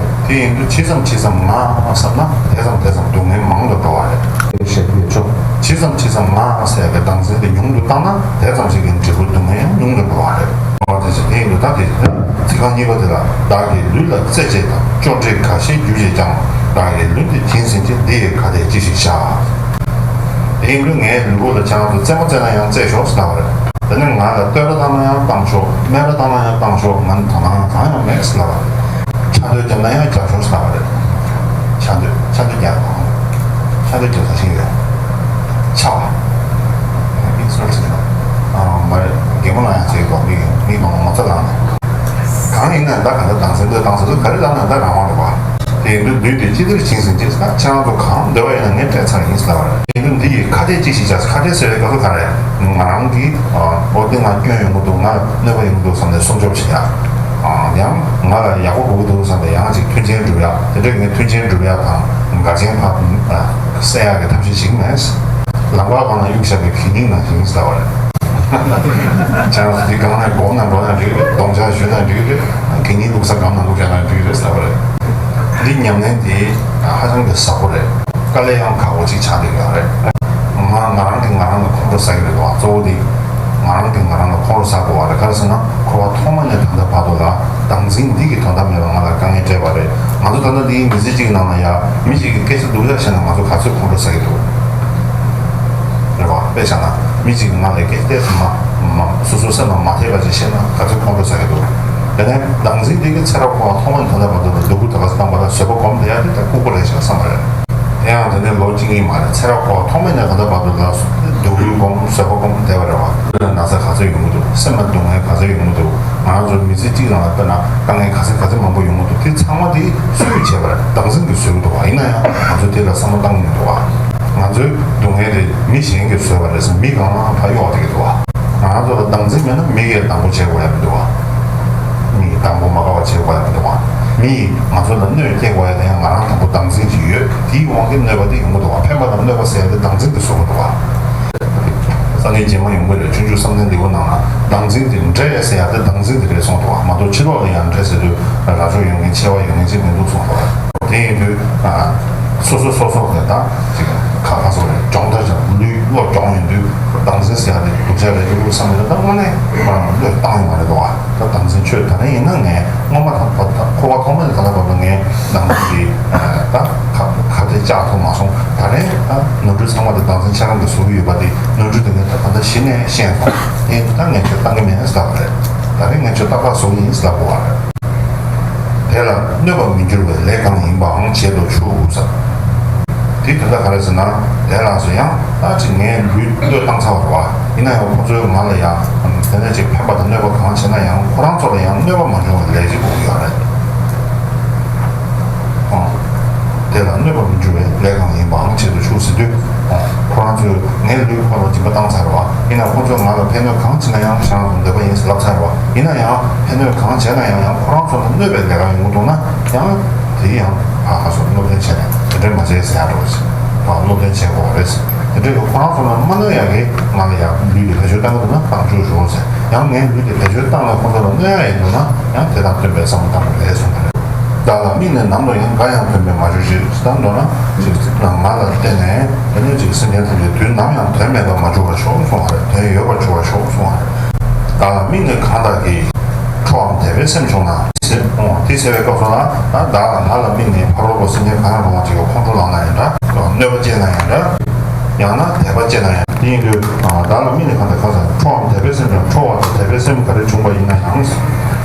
དེ་ཡིན་དུས་ཇི་ཙམ་ཇི་ཙམ་ང་བསམ་ན། དེ་ཙམ་དེ་ཙམ་སྡུག་བསྔལ་མང་དུ་འགྲོ་བ་རེད། ཞེས་པའི་ཆོས། ཇི་ཙམ་ཇི་ཙམ་ང་ཟེར་བའི་བདག་འཛིན་དེ་ཉུང་དུ་བཏང་ན། དེ་ཙམ་ཞིག་གི་འབྲས་བུ་སྡུག་བསྔལ་ཉུང་དུ་འགྲོ་བ་རེད། འོ་དེ་ཚོ་དེ་ཡིན་དུས་ད་དེ་ཚིག་རྐང་གཉིས་པ་དེ་ལ། བདག་གི་ལུས་ལ་རྩེ་བཅད་དང་། ཅོ་འདྲི་ག་ཞའི་རྒྱུ་བྱས་ཀྱང་། བདག་གི་ལུས་འདི་བྱིང་ཟིན་ཅིང་། འདི་ཡི་ཁ་ཏས་ཅི་ཞིག་བྱ། དེ་ཡིན་དུས་ངའི་ལུས་པོ་ལ་ཁྱེད་རང་ཚོ་རྩེད་མོ་རྩེ་ན་ཡང་རྩེས་ཤོག་ཟེར་ལབ་པ་རེད། དེ་ནས་ང་ལ་བསྟོད་ར་བཏང་ན་ཡང་བཏང་ཤོག་སྨད་ར་བཏང་ན་ཡང་བཏང་ཤོག་ང་ནི་དོ་སྣང་གང་ཡང་མེད་ཟེར་ལབ་པ་རེད། ཆ་འདོད་བརྒྱབ་ན་ཡང་རྒྱབ་ཤོག་ཟེར་ལབ་པ་རེད། ཆ་འདོད་ཆ་འདོད་རྒྱག་དང་། ཆ་འདོད་རྒྱག་ས་ཞིག་རེད། ཆ་བ། ཨིན་སོལ་ཟེར་ན། ཨ་མ་རེད། རྒན་མོ་ལ་ཡང་ཟེར་གོ་མི་མི་མང་ངོ་ཚ་ལངས་ནས། གང་ཡིན་ན་ད་ག་འདྲ་བདག་འཛིན་འདོད་བཏང་ཟེར་དུས། ག་རེ་ལབ་ན་ད་རང་དབང་རེད་བ། དེ་ཡིན་དུས་ལུས་འདི་ཅི་བདེར་བྱིང་ཟིན་ཅིག་ཁྱེད་རང་ཚོ་གང་འདོད་པ་ཡིན་ན་ངས་སྤྲད་ཚར་ཡིན་ཟེར་ལབ་པ་རེད། དེ་ཡིན་དུས་འདི་ཡི་ཁ་ཏས་ཅི་ཞིག་བྱ། ཁ་ཏས་ཟེར་བའི་སྐབས་སུ་ག་རེ། ང་རང་གིས་ཨོ་དེ་ང་སྐྱོན་ཡོང་གི་འདུག་ང་གནོད་པ་ཡོང་གི་འདུག་བསམ་ནས་སྲུང་སྐྱོབ་བྱེད་ཡ། ཡང་ང་ལ་ཡག་པོ་དགོས་ཀྱི་འདུག་བསམ་ནས་ཡང་ཅིག་མཐུན་རྐྱེན་སྒྲུབ་ཡ། དེ་འདྲ་ངས་མཐུན་རྐྱེན་སྒྲུབ་ཡ་དང་འགལ་རྐྱེན་ཕར་སེལ་ཡ་གི་ཐབས་ཤེས་ཤིག་མེད། ལམ་ཁ་སྒང་ལ་གཡུག་བཞག་པའི་གད་སྙིགས་ནང་བཞིན་ཟེར་བ་རེད། ཅང་འདི་སྒང་ནས་སྒོམ་ན་འགྲོ་ན་འགྲིག་རེད། སྡོམ་ཆ་གཞུས་ན་འགྲིག་རེད། གད་སྙིགས་བླུགས་ས་སྒང་ན་བླུགས་བཞག་ན་འགྲིག་རེད་ཟེར་བ་རེད། འདི་ཉམས་ལེན་འདི་ཧ་ཅང་གི་ཟབ་པོ་རེད། དཀའ་ལས་ཡང་ཁག་པོ་ཅིག་ཆགས་བསྡད་ཡོད་རེད། ང་ང་རང་གིས་ང་རང་ལ་ཁོང་ཁྲོ་ཟ་གི་རེད་དོ། གཙོ་བོ་འདི་ང་རང་གིས་ང་རང་ལ་ཁོང་ཁྲོ་ཟ་དགོས་པ་རེད། ག་རེ་ཟེར་ན། འཁོར་བ་ཐོག་མ་ནས་ད་ལྟ་བར་དུ་ལ་བདག་འཛིན་འདི་གིས་དོན་དག་མེད་པ་ང་ལ་དཀའ་ངལ་སྤྲད་པ་རེད། ང་ཚོ་ད་ལྟ་འདིའི་མི་ཚེ་གཅིག་གི་ནང་ལ་ཡ་མི་གཅིག་གིས་སྐད་ཆ་སྡུག་ཅག་བཤད་ན་ང་ཚོ་ག་ཚོད་ཁོང་ཁྲོ་ཟ་གི་འདུག་རེད་བ། དཔེ་བཞག་ན་མི་གཅིག་གིས་ང་ལ་སྐད་ཏོག་ཙམ་མ་མ་སོ་སོའི་སེམས་ལ་མ་འཐད་པ་ཅིག་བཤད་ན་ག་ཚོད་ཁོང་ཁྲོ་ཟ་གི་འདུག་དེ་ནས་བདག་འཛིན་འདི་གིས་ཚེ་རབས་འཁོར་བ་ཐོག་མ་ནས་ད་ལྟ་བར་དུ་ལ་སྡུག་ཀུན་ད་ག་ཚོད་བཏང་པ་ལ་བཟོད་པ་སྒོམ་བསྡད་ཡ་དེ་ད་ལྐུགས་པ་རེད་ཤག་བསམ་པ་རེད། དེ་ཡང་དེ་ནས་ལོ་གཅིག་གཉིས་མ་རེད། ཚེ་རབས་འཁོར་བ་ཐོག་མ་ནས་ད་ལྟ་བར་དུ་ལ་སྡུག་ཀུན་སྒོམ་བཟོད་པ་སྒོམ་བསྡད་པ་རེད་བ། ལུས་ལ་ན་ཚ་ག་ཚོད་ཡོང་གི་འདུག་སེམས་ལ་སྡུག་བསྔལ་ག་ཚོད་ཡོང་གི་འདུག་ང་རང་ཚོ་མི་ཚེ་གཅིག་ནང་ལ་དཔེར་ན་དཀའ་ངལ་ག་ཚོད་ག་ཚོད་མང་པོ་ཡོང་གི་འདུག་དེ་ཚང་མ་དེ་སུས་བྱས་པ་རེད། བདག་འཛིན་གྱིས་བཟོས་ཀྱི་འདུག་བ། ཡིན་ན་ཡང་ང་ཚོ་དེ་ལ་བསམ་བློ་བཏང་གི་མི་འདུག་བ། ང་ཚོའི་སྡུག་བསྔལ་དེ་མི་གཞན་གྱིས་བཟོས་པ་རེད་ཟེར་མི་སྒང་ལ་ཕར་གཡོག་བསྡད་ཀྱི་འདུག་བ། ང་རང་ཚོ་ལ་བདག་འཛིན་མེད་ན་མི་གིས་དང་པོ་བྱེད་དགོས་ཡ་མི་འདུག་བ། མི་གིས་དང་པོ་མ་དགའ་བ་བྱེད་དགོས་ཡ་མི་འདུག་བ། མི་ཡིས་ང་ཚོ་ལ་གནོད་སྐྱེལ་དགོས་ཡ་དེ་ཡང་ང་རང་དང་པོ་བདག་འཛིན་གྱིས་ཡོད། དེའི་དབང་གིས་གནོད་པ་དེ་ཡོང་གི་འདུག་བ། ཕན་པ་དང་གནོད་པ་ཟེར་ཡ་དེ་བདག་འཛིན་གྱིས་བཟོ་གི་འདུག་བ། སང་ཉིན་རྗེས་མ་ཡོང་གི་རེད། ཆུང་ཆུང་བསམ་གཏན་འདི་གོ་ནང་ལ་བདག་འཛིན་དེ་འདྲ་ཟེར་ཡ་དེ་བདག་འཛིན་དེ་རེད་གསུངས་འདུག་བ། མ་གཏོགས་ཕྱི་ལོགས་ལ་ཡང་འདྲ་ཟེར་དུས་རྭ་ཅོ་ཡོད་མཁན་མཆེ་བ་ཡོད་མཁན་ཅིག་མི་འདུག་གསུངས་འདུག་བ། དེ་ཡིན་དུས་སོ་སོ་སོ་སོ་ལ་ད་ཅིག་ཁ་ཁ་སོ་རེད། སྦྱོང་བརྡར་བྱ་ལུས་བློ་སྦྱོང་ཡོང་དུས་བདག་འཛིན་ཟེར་ཡ་དེ་སྡུག་ཅག་རེད་འདུག་བསམ་ཡོད་ན། ད་དངོས་གནས་ཁོ་རང་བློས་བཏང་ཡོང་བ་རེད་འདུག་བ། ད་བདག་འཛིན་ཆོས་ད་རེས་ཡིན་ན་ངས་སྔོན་མ་ད་བར་ད་འཁོར་བ་ཐོག་མ་ནས་ད་ལྟ་བར་དུ་ངས་བདག་འཛིན་གྱི་ད་ཁ་ཁ་དེ་བཅག་ཐུབ་མ་སོང་། ད་རེས་ད་ནོར་འཁྲུལ་ཚང་མ་དེ་བདག་འཛིན་ཆ་རང་གིས་བཟོ་གི་ཡོད་པ་དེ། ནོར་འཁྲུལ་དེ་ངས་ད་ད་ལྟ་གཞི་ནས་ཤེས་སོང་། དེ་ད་ངས་ཆོས་བཏང་གི་མེད་ཟེར་བ་རེད། ད་རེས་ངས་ཆོས་ཏག་ཏག་བཟོ་གི་ཡིན་ཟེར་ལབ་དགོས་པ་རེད། དེ་ལ་གནོད་པར་མི་འགྱུར་བའི་ལས་གང་ཡིན་པའང་བྱེད་དུ་ཆུག་ཟེར། དེ་དེ་ལྟ་ག་རེ་ཟེར་ན། དེ་ལ་སོ་ཡང་ད་ཅིག་ངའི་ལུས་བློས་བཏང་ཚར་བ་རེད་བ། ཡིན་ན་ཡང་ཁོ་ཚོས་ང་ལ་ཡང་དེ་ནས་ཅིག་ཕན་པ་དང་གནོད་པ་གང་བྱས་ན་ཡང་ཁོ་རང་ཚོ་ལ་ཡང་གནོད་པ་མ་འབྱུང་བའི་ལས་ཅིག་དགོས་ཀྱི་ཡོད་རེད། ཨང་། དེ་ལ་གནོད་པར་མི་འགྱུར་བའི་ལས་གང་ཡིན་པའང་བྱེད་དུ་ཆུག་ཟེར་དུས། ཨང་། ཁོ་རང་ཚོས་ངའི་ལུས་ཁོ་ལ་སྦྱིན་པ་བཏང་ཚར་བ། ཡིན་ན་ཁོ་ཚོས་ང་ལ་ཕན་གནོད་གང་བྱས་ན་ཡང་ཁྱེད་རང་ཚོ་འདོད་པ་ཡིན་ཟེར་ལབ་ཚར་བ། ཡིན་ན་ཡང་ཕན་གནོད་གང་བྱས་ན་ཡང་ཡང་ཁོ་རང་ཚོ་ལ་གནོད་པའི་ལས་ཀ་ཡོང་གི་འདུག་ན་ཡང་དེ་ཡང་ཧ་ཧ་སོ་སློབ་སྟོན་བྱས་ནས་དེ་འདྲ་མ་བྱེད་ཟེར་ཡ་འགྲོ་ཟེར། ཨང་། སློབ་སྟོན་བྱེད་དགོས་པ་རེད་ཟེར། དེ་འདྲ་གི་ཁོ་རང་ཚོ་ལ་མ་གནོད་ཡ་གི་ང་ལ་ཡང་ལུས་དེ་བེད་སྤྱོད་བཏང་གི་འདུག་ན་བཏང་བཅུག་ཞོག་ཟེར། ཡང་ངའི་ལུས་དེ་བེད་སྤྱོད་བཏང་ནས་ཁོ་ཚོ་ལ་གནོད་ཡ་ཡིན་འདུག་ན་ཡང་དེ་དང་བསྟུན་པའི་བསམ་བློ་བཏང་དགོས་རེད་གསུངས་པ་རེད། བདག་ལ་དམིགས་ནས་ནམ་དུ་ཡང་། འགའ་ཡང་དོན་མེད་མ་གྱུར་ཅིག་ད་མདོར་ན་ཅིག་ང་ལ་བརྟེན་ནས་དེ་ནས་ཅིག་སེམས་ཅན་ཐམས་ཅད་དུས་ནམ་ཡང་དོན་མེད་པར་མ་གྱུར་བར་ཤོག་གསུང་བ་རེད། དོན་ཡོད་པར་གྱུར་བར་ཤོག་གསུང་བ་རེད། བདག་ལ་དམིགས་ནས་གང་དག་གིས། ཁྲོའམ་དད་པའི་སེམས་བྱུང་ན། འོ་དེ་ཟེར་བའི་སྐབས་སུ་ལ་ད་བདག་ལ་ང་ལ་དམིགས་ནས་ཕ་རོལ་པོ་སེམས་ཅན་གང་ཡང་རུང་བ་ཅིག་གིས་ཁོང་ཁྲོ་ལངས་ན་ཡང་འདྲ། གནོད་པ་སྐྱེལ་ན་ཡང་འདྲ། ཡང་ན་དད་པ་སྐྱེལ་ན་ཡང་དེ་ཡིན་དུས་བདག་ལ་དམིགས་ནས་གང་དག་གང་ཟག་ཁྲོའམ་དད་པའི་སེམས་བྱུང་། ཁྲོ་བ་དང་དད་པའི་སེམས་ག་རེ་བྱུང་བ་ཡིན་ན་ཡང་།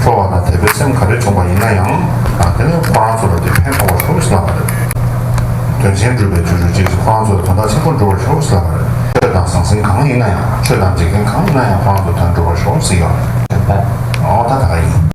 ཁྲོ་བ་དང་དད་པའི་སེམས་ག་རེ་བྱུང་བ་ཡིན་ན་ཡང་། དེ་ནི་ཁོ་རང་ཚོ་ལ་དེ་ཕན་ཐོགས་པར་ཤོག་ཟེར་ལབ་པ་རེད། དོན་ཆེན་སྒྲུབ་པའི་རྒྱུར་གྱུར་ཅིག་ཁོ་རང་ཚོ་ལ་དོན་དག་ཆེན་པོ་འགྲུབ་པར་ཤོག་ཟེར་ལབ་པ་རེད། ཆོས་དང་ཟང་ཟིང་གང་ཡིན་ན་ཡང་། ཆོས་དང་འཇིག་རྟེན་གང་ཡིན་ན་ཡང་ཁོ་རང་ཚོ་དོན་འགྲུབ་པར་ཤོག་ཟེར་ཡོད་རེད། འོ་ད་ད་ག་ཡིན།